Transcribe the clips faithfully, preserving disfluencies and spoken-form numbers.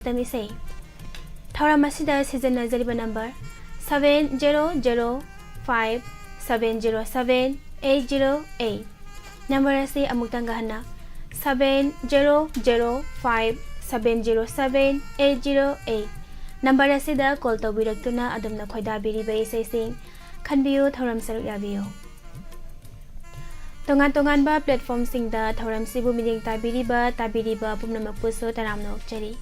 ꯃꯇꯝ ꯏꯁꯩ꯫ ꯊꯧꯔꯝ ꯑꯁꯤꯗ ꯁꯤꯖꯤꯟꯅꯖꯔꯤꯕ number seven zero zero five seven zero seven eight zero eight꯫ Number ꯑꯁꯤ ꯑꯃꯨꯛꯇꯪꯒ ꯍꯟꯅ, seven zero zero five seven zero seven eight zero eight꯫ Number ꯑꯁꯤꯗ call ꯇꯧꯕꯤꯔꯛꯇꯨꯅ ꯑꯗꯣꯝꯅ ꯈꯣꯏꯗꯥꯕꯤꯔꯤꯕ ꯏꯁꯩꯁꯤꯡ ꯈꯟꯕꯤꯌꯨ, ꯊꯧꯔꯝ ꯁꯔꯨꯛ ꯌꯥꯕꯤꯌꯨ꯫ ꯇꯣꯉꯥꯟ ꯇꯣꯉꯥꯟꯕ platformꯁꯤꯡꯗ ꯊꯧꯔꯝꯁꯤꯕꯨ ꯃꯤꯠꯌꯦꯡ ꯇꯥꯕꯤꯔꯤꯕ, ꯇꯥꯕꯤꯔꯤꯕ ꯄꯨꯝꯅꯃꯛꯄꯨꯁꯨ ꯇꯔꯥꯝꯅ ꯑꯣꯛꯆꯔꯤ꯫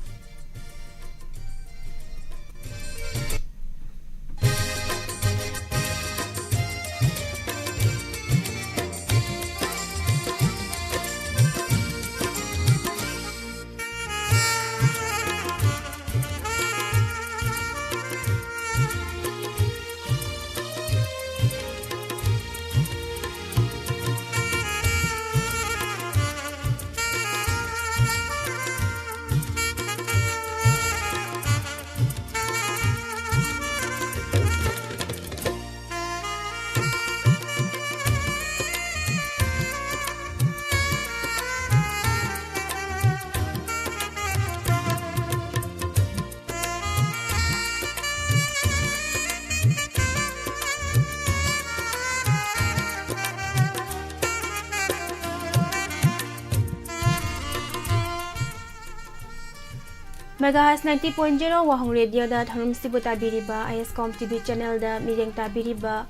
Megahertz ninety point zero ꯋꯥꯍꯣꯡ ꯔꯦꯗꯤꯑꯣꯗ ꯊꯧꯔꯝꯁꯤꯕꯨ ꯇꯥꯕꯤꯔꯤꯕ, ꯑꯥꯏ ꯑꯦꯁ ꯀꯣꯝ ꯇꯤ ꯚꯤ ꯆꯦꯅꯦꯜꯗ ꯃꯤꯠꯌꯦꯡ ꯇꯥꯕꯤꯔꯤꯕ,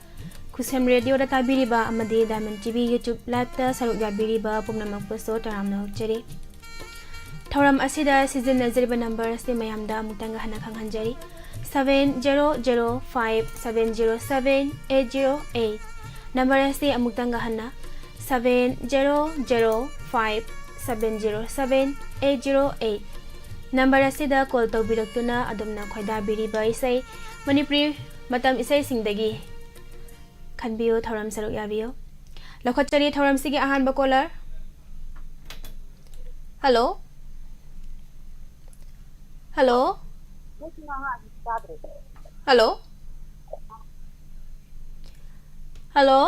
ꯈꯨꯁꯦꯝ ꯔꯦꯗꯤꯑꯣꯗ ꯇꯥꯕꯤꯔꯤꯕ ꯑꯃꯗꯤ Diamond ꯇꯤ ꯚꯤ YouTube Liveꯇ ꯁꯔꯨꯛ ꯌꯥꯕꯤꯔꯤꯕ ꯄꯨꯝꯅꯃꯛꯄꯨꯁꯨ ꯇꯔꯥꯝꯅ ꯑꯣꯛꯆꯔꯤ꯫ ꯊꯧꯔꯝ ꯑꯁꯤꯗ ꯁꯤꯖꯤꯟꯅꯖꯔꯤꯕ ꯅꯝꯕꯔ ꯑꯁꯤ ꯃꯌꯥꯝꯗ ꯑꯃꯨꯛꯇꯪꯒ ꯍꯟꯅ ꯈꯪꯍꯟꯖꯔꯤ, seven zero zero five seven zero seven eight zero eight꯫ Number ꯑꯁꯤ ꯑꯃꯨꯛꯇꯪꯒ ꯍꯟꯅ, seven zero zero five seven zero seven eight zero eight꯫ Number ꯑꯁꯤꯗ ꯀꯣꯜ ꯇꯧꯕꯤꯔꯛꯇꯨꯅ ꯑꯗꯣꯝꯅ ꯈꯣꯏꯗꯥꯕꯤꯔꯤꯕ ꯏꯁꯩ, ꯃꯅꯤꯄꯨꯔꯤ ꯃꯇꯝ ꯏꯁꯩꯁꯤꯡꯗꯒꯤ ꯈꯟꯕꯤꯌꯨ, ꯊꯧꯔꯝ ꯁꯔꯨꯛ ꯌꯥꯕꯤꯌꯨ꯫ ꯂꯧꯈꯠꯆꯔꯤ ꯊꯧꯔꯝꯁꯤꯒꯤ ꯑꯍꯥꯟꯕ caller. Hello? Hello? Hello? Hello?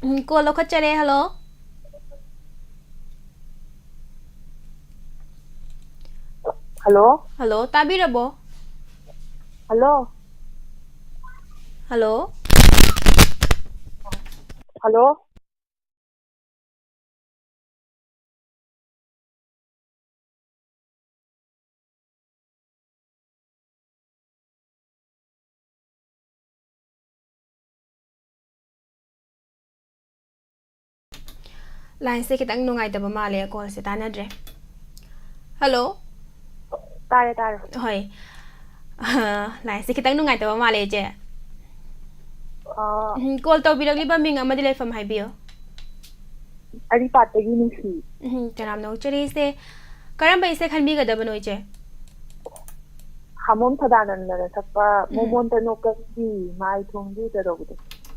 ꯎꯝ, ꯀꯣꯜ ꯂꯧꯈꯠꯆꯔꯦ꯫ ꯍꯜꯂꯣ? ꯍꯜꯂꯣ? ꯍꯜꯂꯣ, ꯇꯥꯕꯤꯔꯕꯣ? ꯍꯜꯂꯣ? ꯍꯜꯂꯣ? ꯍꯜꯂꯣ? Lineꯁꯦ ꯈꯤꯇꯪ ꯅꯨꯡꯉꯥꯏꯇꯕ ꯃꯥꯜꯂꯦ, callꯁꯦ ꯇꯥꯟꯅꯗ꯭ꯔꯦ꯫ ꯍꯜꯂꯣ? ꯇꯥꯔꯦ, ꯇꯥꯔꯦ꯫ ꯍꯣꯏ꯫ ꯑ, lineꯁꯦ ꯈꯤꯇꯪ ꯅꯨꯡꯉꯥꯏꯇꯕ ꯃꯥꯜꯂꯦ, ꯏꯆꯦ꯫ ꯑ, ꯎꯝ, call ꯇꯧꯕꯤꯔꯛꯂꯤꯕ ꯃꯤꯡ ꯑꯃꯗꯤ ꯂꯩꯐꯝ ꯍꯥꯏꯕꯤꯌꯨ꯫ ꯑꯔꯤꯄꯥꯠꯇꯒꯤ ꯅꯨꯡꯁꯤ꯫ ꯎꯝ, ꯇꯔꯥꯝꯅ ꯑꯣꯛꯆꯔꯤ, ꯏꯆꯦ꯫ ꯀꯔꯝꯕ ꯏꯁꯩ ꯈꯟꯕꯤꯒꯗꯕꯅꯣ, ꯏꯆꯦ? ꯍꯥꯃꯣꯝ ꯁꯗꯥꯅꯟꯗꯅ ꯁꯛꯄ ꯎꯝ꯫ ꯃꯣꯃꯣꯟꯇ ꯅꯣꯛꯀꯟꯕꯤ ꯃꯥꯏ ꯊꯣꯡꯗꯨꯗ ꯇꯧꯕꯗꯣ꯫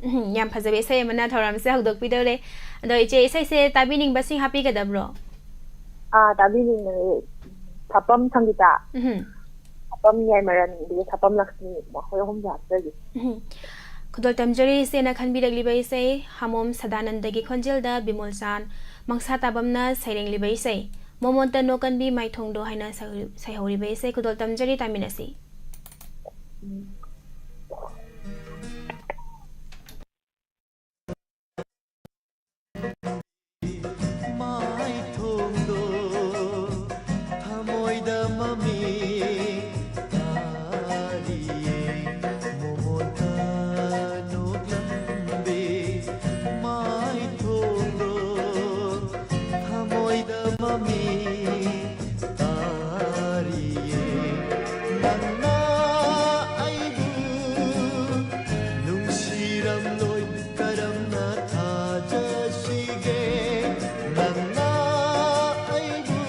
ꯎꯝ, ꯌꯥꯝ ꯐꯖꯕ ꯏꯁꯩ ꯑꯃꯅ ꯊꯧꯔꯝꯁꯦ ꯍꯧꯗꯣꯛꯄꯤꯗꯧꯔꯦ꯫ ꯑꯗꯣ ꯏꯆꯦ, ꯏꯁꯩꯁꯦ ꯇꯥꯕꯤꯅꯤꯡꯕꯁꯤꯡ ꯍꯥꯞꯄꯤꯒꯗꯕ꯭ꯔꯣ? ꯑꯥ, ꯇꯥꯕꯤꯅꯤꯡꯉꯦ꯫ ꯁꯥꯄꯝ ꯁꯪꯒꯤꯇꯥ, ꯎꯝ꯫ ꯁꯥꯄꯝ ꯌꯥꯏꯃꯔꯟ, ꯑꯗꯨꯒ ꯁꯥꯄꯝ ꯂꯛꯁꯃꯤ, ꯃꯈꯣꯏ ꯑꯍꯨꯝꯁꯦ ꯍꯥꯞꯆꯒꯦ꯫ ꯎꯝ꯫ ꯈꯨꯗꯣꯜ ꯇꯝꯖꯔꯤ ꯏꯆꯦꯅ ꯈꯟꯕꯤꯔꯛꯂꯤꯕ ꯏꯁꯩ ꯍꯥꯃꯣꯝ ꯁꯗꯥꯅꯟꯗꯒꯤ ꯈꯣꯟꯖꯦꯜꯗ ꯕꯤꯃꯣꯜ ꯆꯥꯟ, ꯃꯪꯁꯥ ꯇꯥꯕꯝꯅ ꯁꯩꯔꯦꯡꯂꯤꯕ ꯏꯁꯩ ꯃꯣꯃꯣꯟꯇ ꯅꯣꯛꯀꯟꯕꯤ ꯃꯥꯏꯊꯣꯡꯗꯣ ꯍꯥꯏꯅ ꯁꯩ-, ꯁꯩꯍꯧꯔꯤꯕ ꯏꯁꯩ꯫ ꯈꯨꯗꯣꯜ ꯇꯝꯖꯔꯤ, ꯇꯥꯃꯤꯟꯅꯁꯤ꯫ ꯃꯥꯏꯊꯣꯡꯗꯣ ꯊꯃꯣꯏꯗ ꯃꯃꯤ ꯇꯥꯔꯤꯌꯦ, ꯃꯣꯃꯣꯟꯇ ꯅꯣꯛꯂꯝꯕꯤ ꯃꯥꯏꯊꯣꯡꯗꯣ ꯊꯃꯣꯏꯗ ꯃꯃꯤ ꯇꯥꯔꯤꯌꯦ, ꯅꯪꯅ ꯑꯩꯕꯨ ꯅꯨꯡꯁꯤꯔꯝꯂꯣꯏ ꯀꯔꯝꯅ ꯊꯥꯖꯁꯤꯒꯦ? ꯅꯪꯅ ꯑꯩꯕꯨ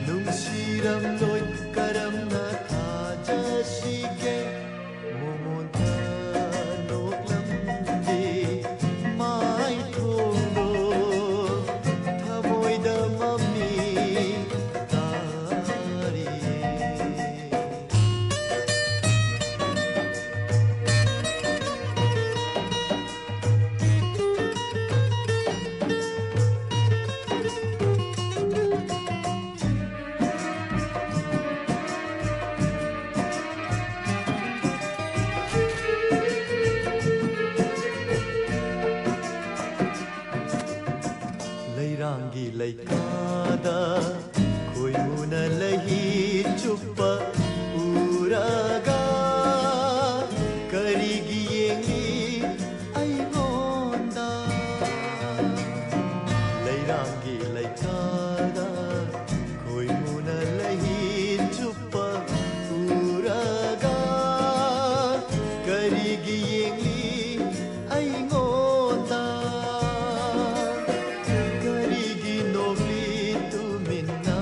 ꯅꯨꯡꯁꯤꯔꯝꯂꯣꯏ ꯀꯔꯝꯅ ꯊꯥꯖꯁꯤꯒꯦ? ꯃꯣꯃꯣꯟꯇ ꯅꯣꯛꯂꯝꯕꯤ ꯃꯥꯏꯊꯣꯡꯗꯣ ꯊꯃꯣꯏꯗ ꯃꯃꯤ ꯇꯥꯔꯤꯌꯦ꯫ ꯂꯩꯀꯥꯗ ꯈꯣꯏꯃꯨꯅ ꯂꯩꯍꯤ ꯆꯨꯞꯄ ꯎꯔꯒ ꯀꯔꯤꯒꯤ ꯌꯦꯡꯂꯤ ꯑꯩꯉꯣꯟꯗ? ꯂꯩꯔꯥꯡꯒꯤ ꯂꯩꯀꯥꯗ ꯈꯣꯏꯃꯨꯅ ꯂꯩꯍꯤ ꯆꯨꯞꯄ ꯎꯔꯒ ꯀꯔꯤꯒꯤ ꯌꯦꯡꯂꯤ ꯑꯩꯉꯣꯟꯗ? ꯀꯔꯤꯒꯤ ꯅꯣꯛꯂꯤ ꯇꯨꯃꯤꯟꯅ?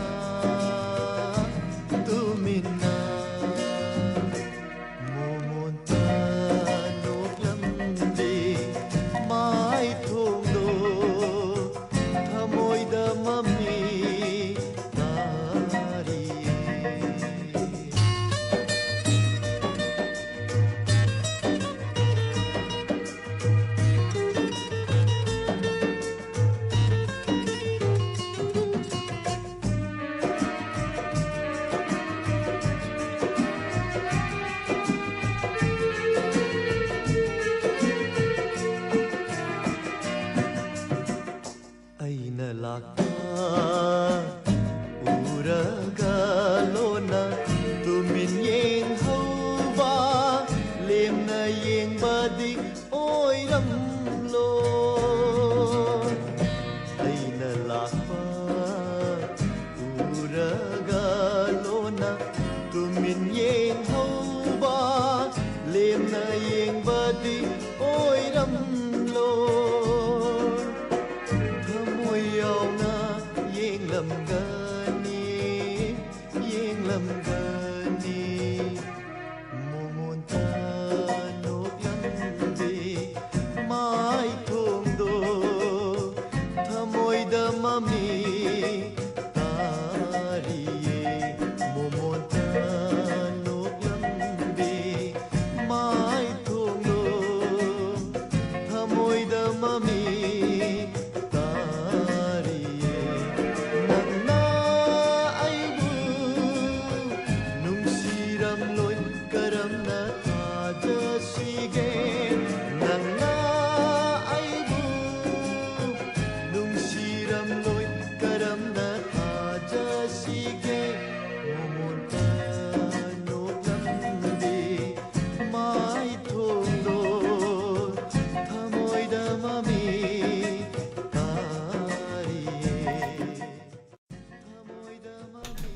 ꯁꯤꯒꯦ ꯃꯣꯃꯣꯟ ꯅꯣꯛꯂꯝꯗꯦ ꯃꯥꯏꯊꯣꯡꯗꯣ ꯊꯃꯣꯏꯗ ꯃꯃꯤ ꯇꯥꯔꯤꯌꯦ꯫ ꯊꯃꯣꯏꯗ ꯃꯃꯤ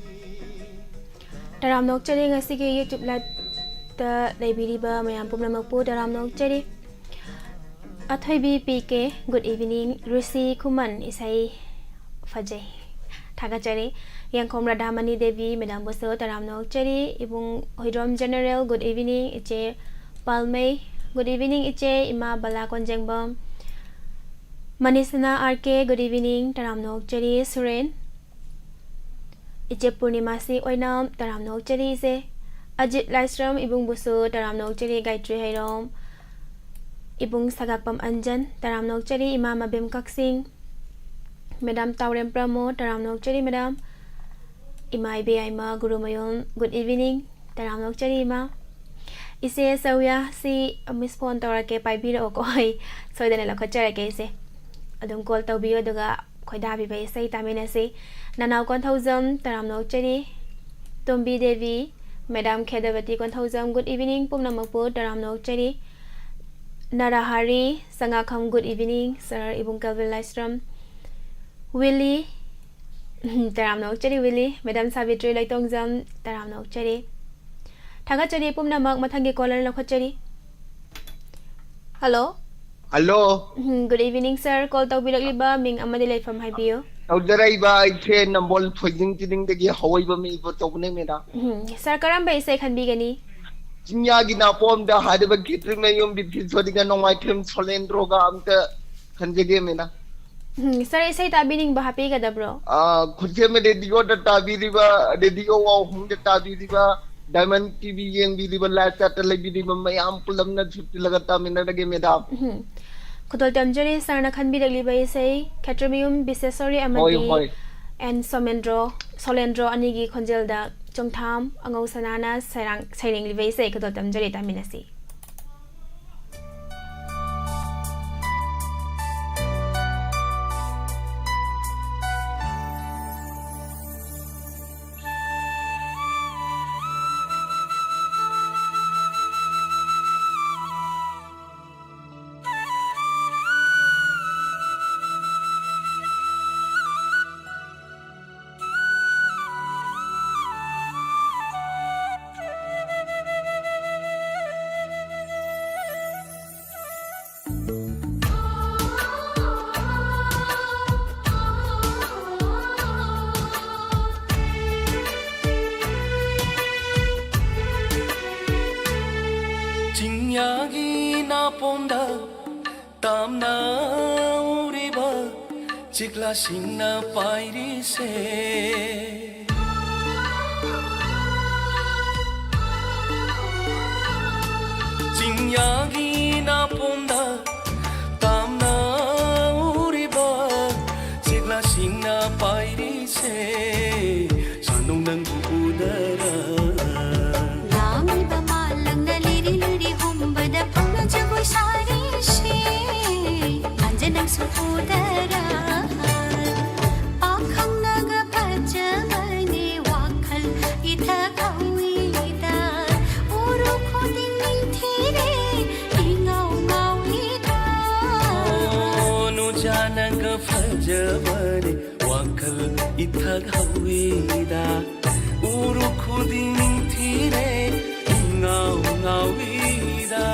ꯇꯔꯥꯝꯅ ꯑꯣꯛꯆꯔꯤ ꯉꯁꯤꯒꯤ YouTube liveꯇ ꯂꯩꯕꯤꯔꯤꯕ ꯃꯌꯥꯝ ꯄꯨꯝꯅꯃꯛꯄꯨ ꯇꯔꯥꯝꯅ ꯑꯣꯛꯆꯔꯤ꯫ ꯑꯊꯣꯏꯕꯤ ꯄꯤ ꯀꯦ, good evening꯫ ꯔꯨꯁꯤ ꯈꯨꯃꯟ, ꯏꯁꯩ ꯐꯖꯩ, ꯊꯥꯒꯠꯆꯔꯤ꯫ ꯌꯦꯡꯈꯣꯝ ꯔꯥꯙꯥꯃꯅꯤ ꯗꯦꯕꯤ, ꯃꯦꯗꯥꯝꯕꯨꯁꯨ ꯇꯔꯥꯝꯅ ꯑꯣꯛꯆꯔꯤ꯫ ꯏꯕꯨꯡ ꯍꯨꯏꯗ꯭ꯔꯣꯝ ꯖꯦꯅꯦꯔꯦꯜ, good evening꯫ ꯏꯆꯦ ꯄꯥꯜꯃꯩ, good evening ꯏꯆꯦ꯫ ꯏꯃꯥ ꯕꯂꯥ ꯀꯣꯟꯖꯦꯡꯕꯝ, ꯃꯅꯤꯁꯅꯥ ꯑꯥꯔ ꯀꯦ, good evening, ꯇꯔꯥꯝꯅ ꯑꯣꯛꯆꯔꯤ꯫ ꯁꯨꯔꯦꯟ, ꯏꯆꯦ ꯄꯨꯔꯅꯤꯃꯥꯁꯤ ꯑꯣꯏꯅ ꯇꯔꯥꯝꯅ ꯑꯣꯛꯆꯔꯤ ꯏꯆꯦ꯫ ꯑꯖꯤꯠ ꯂꯥꯏꯁ꯭ꯔꯝ, ꯏꯕꯨꯡꯕꯨꯁꯨ ꯇꯔꯥꯝꯅ ꯑꯣꯛꯆꯔꯤ꯫ ꯒꯥꯌꯇ꯭ꯔꯤ ꯍꯩꯔꯣꯝ, ꯏꯕꯨꯡ ꯁꯒꯥꯛꯄꯝ ꯑꯟꯖꯟ, ꯇꯔꯥꯝꯅ ꯑꯣꯛꯆꯔꯤ꯫ ꯏꯃꯥ ꯃꯕꯦꯝ ꯀꯛꯆꯤꯡ, ꯃꯦꯗꯥꯝ ꯇꯥꯎꯔꯦꯝ ꯄ꯭ꯔꯃꯣ, ꯇꯔꯥꯝꯅ ꯑꯣꯛꯆꯔꯤ ꯃꯦꯗꯥꯝ꯫ ꯏꯃꯥ ꯏꯕꯦꯌꯥꯏꯃ ꯒꯨꯔꯨꯃꯌꯨꯝ, good evening, ꯇꯔꯥꯝꯅ ꯑꯣꯛꯆꯔꯤ ꯏꯃꯥ꯫ ꯏꯆꯦ ꯁꯧꯌꯥ, ꯁꯤ ꯃꯤꯁ ꯐꯣꯟ ꯇꯧꯔꯛꯀꯦ, ꯄꯥꯏꯕꯤꯔꯛꯑꯣꯀꯣ, ꯑꯩ ꯁꯣꯏꯗꯅ ꯂꯧꯈꯠꯆꯔꯛꯀꯦ ꯏꯆꯦ꯫ ꯑꯗꯨꯝ ꯀꯣꯜ ꯇꯧꯕꯤꯌꯨ, ꯑꯗꯨꯒ ꯈꯣꯏꯗꯥꯕꯤꯕ ꯏꯁꯩ ꯇꯥꯃꯤꯟꯅꯁꯤ꯫ ꯅꯅꯥꯎ ꯀꯣꯟꯊꯧꯖꯝ, ꯇꯔꯥꯝꯅ ꯑꯣꯛꯆꯔꯤ꯫ ꯇꯣꯝꯕꯤ Devi, madam ꯈꯦꯗꯕꯇꯤ Konthoujam, good evening ꯄꯨꯝꯅꯃꯛꯄꯨ ꯇꯔꯥꯝꯅ ꯑꯣꯛꯆꯔꯤ꯫ ꯅꯔꯥꯍꯥꯔꯤ ꯁꯉꯥꯈꯝ, good evening sir, ꯏꯕꯨꯡ ꯀꯦꯜꯚꯤꯟ ꯂꯥꯏꯁ꯭ꯔꯝ꯫ ꯋꯤꯂꯤ, ꯇꯔꯥꯝꯅ ꯑꯣꯛꯆꯔꯤ ꯋꯤꯂꯤ꯫ ꯃꯦꯗꯥꯝ ꯁꯥꯕꯤꯇ꯭ꯔꯤ ꯂꯩꯇꯣꯡꯖꯝ, ꯇꯔꯥꯝꯅ ꯑꯣꯛꯆꯔꯤ꯫ ꯊꯥꯒꯠꯆꯔꯤ ꯄꯨꯝꯅꯃꯛ꯫ ꯃꯊꯪꯒꯤ ꯀꯣꯂꯔ ꯂꯧꯈꯠꯆꯔꯤ꯫ ꯍꯜꯂꯣ꯫ ꯍꯜꯂꯣ꯫ ꯎꯝ, good evening sir, ꯀꯣꯜ ꯇꯧꯕꯤꯔꯛꯂꯤꯕ ꯃꯤꯡ ꯑꯃꯗꯤ ꯂꯩꯐꯝ ꯍꯥꯏꯕꯤꯌꯨ꯫ ꯇꯧꯖꯔꯛꯏꯕ ꯑꯩꯁꯦ ꯅꯝꯕꯣꯜ ꯊꯣꯏꯖꯤꯡ ꯆꯤꯅꯤꯡꯗꯒꯤ ꯍꯧꯏꯕ ꯃꯤꯕꯨ ꯇꯧꯕꯅꯦ ꯃꯦꯗꯥꯝ꯫ ꯎꯝ, ꯁꯥꯔ, ꯀꯔꯝꯕ ꯏꯁꯩ ꯈꯟꯕꯤꯒꯅꯤ? ꯆꯤꯡꯌꯥꯒꯤ ꯅꯥꯄꯣꯝꯗ ꯍꯥꯏꯔꯤꯕ ꯈꯦꯇ꯭ꯔꯤꯃꯌꯨꯝ ꯕꯤꯗ꯭ꯌꯦꯁꯣꯔꯤꯒ ꯅꯣꯡꯃꯥꯏꯊꯦꯝ ꯁꯣꯂꯦꯟꯗ꯭ꯔꯣꯒ ꯑꯝꯇ ꯈꯟꯖꯒꯦ ꯃꯦꯗꯥꯝ꯫ ꯎꯝ, ꯁꯥꯔ, ꯏꯁꯩ ꯇꯥꯕꯤꯅꯤꯡꯕ ꯍꯥꯞꯄꯤꯒꯗꯕ꯭ꯔꯣ? ꯑꯥ, ꯈꯨꯠꯁꯦꯝ ꯔꯦꯗꯤꯑꯣꯗ ꯇꯥꯕꯤꯔꯤꯕ, ꯔꯦꯗꯤꯑꯣ ꯋꯥꯍꯣꯡꯗ ꯇꯥꯕꯤꯔꯤꯕ, ꯗꯥꯏꯃꯟ ꯇꯤꯚꯤ ꯌꯦꯡꯕꯤꯔꯤꯕ, ꯂꯥꯏꯚ ꯆꯥꯠꯇ ꯂꯩꯕꯤꯔꯤꯕ ꯃꯌꯥꯝ ꯄꯨꯂꯞꯅ ꯁꯨꯞꯆꯤꯜꯂꯒ ꯇꯥꯃꯤꯟꯅꯔꯒꯦ ꯃꯦꯗꯥꯝ꯫ ꯎꯝ, ꯈꯨꯗꯣꯜ ꯇꯝꯖꯔꯤ ꯁꯥꯔꯅ ꯈꯟꯕꯤꯔꯛꯂꯤꯕ ꯏꯁꯩ ꯈꯦꯇ꯭ꯔꯤꯃꯌꯨꯝ ꯕꯤꯁꯦꯁꯣꯔꯤ ꯍꯣꯏ, ꯑꯃꯗꯤ ꯍꯣꯏ꯫ ꯑꯦꯟ ꯁꯣꯃꯦꯟꯗ꯭ꯔꯣ, ꯁꯣꯂꯦꯟꯗ꯭ꯔꯣ ꯑꯅꯤꯒꯤ ꯈꯣꯟꯖꯦꯜꯗ ꯆꯣꯡꯊꯥꯝ ꯑꯉꯧ ꯁꯅꯥꯅ ꯁꯩꯔꯥꯡ-, ꯁꯩꯔꯦꯡꯂꯤꯕ ꯏꯁꯩ ꯈꯨꯗꯣꯜ ꯇꯝꯖꯔꯤ, ꯇꯥꯃꯤꯟꯅꯁꯤ꯫ ꯇꯥꯝꯅ ꯎꯔꯤꯕ ꯆꯤꯛꯂꯥꯁꯤꯡꯅ ꯄꯥꯏꯔꯤꯁꯦ꯫ ꯆꯤꯡꯌꯥꯒꯤ ꯅꯥꯄꯣꯝꯗ ꯇꯥꯝꯅ ꯎꯔꯤꯕ ꯆꯤꯛꯂꯥꯁꯤꯡꯅ ꯄꯥꯏꯔꯤꯁꯦ꯫ ꯁꯥꯅꯣꯡ ꯅꯪꯕꯨ ꯎꯗꯔ? ꯂꯥꯡꯂꯤꯕ ꯃꯥꯂꯪꯅ ꯂꯤꯔꯤ ꯂꯤꯔꯤ ꯍꯨꯝꯕꯗ ꯐꯝꯅ ꯖꯒꯣꯏ ꯁꯥꯔꯤꯁꯦ꯫ ꯑꯟꯖꯅꯪꯁꯨ ꯎꯗꯔ? ꯄꯥꯈꯪꯅꯒ ꯐꯖꯕꯅꯦ ꯋꯥꯈꯜ ꯏꯊꯛ ꯍꯧꯏꯗ꯫ ꯎꯔꯨ ꯈꯨꯗꯤꯡ ꯅꯤꯡꯊꯤꯔꯦ ꯏꯉꯥꯎ ꯉꯥꯎꯏꯗ꯫ ꯑꯣ, ꯅꯨꯖꯥꯅꯒ ꯐꯖꯕꯅꯦ ꯋꯥꯈꯜ ꯏꯊꯛ ꯍꯧꯏꯗ꯫ ꯎꯔꯨ ꯈꯨꯗꯤꯡ ꯅꯤꯡꯊꯤꯔꯦ ꯏꯉꯥꯎ ꯉꯥꯎꯏꯗ꯫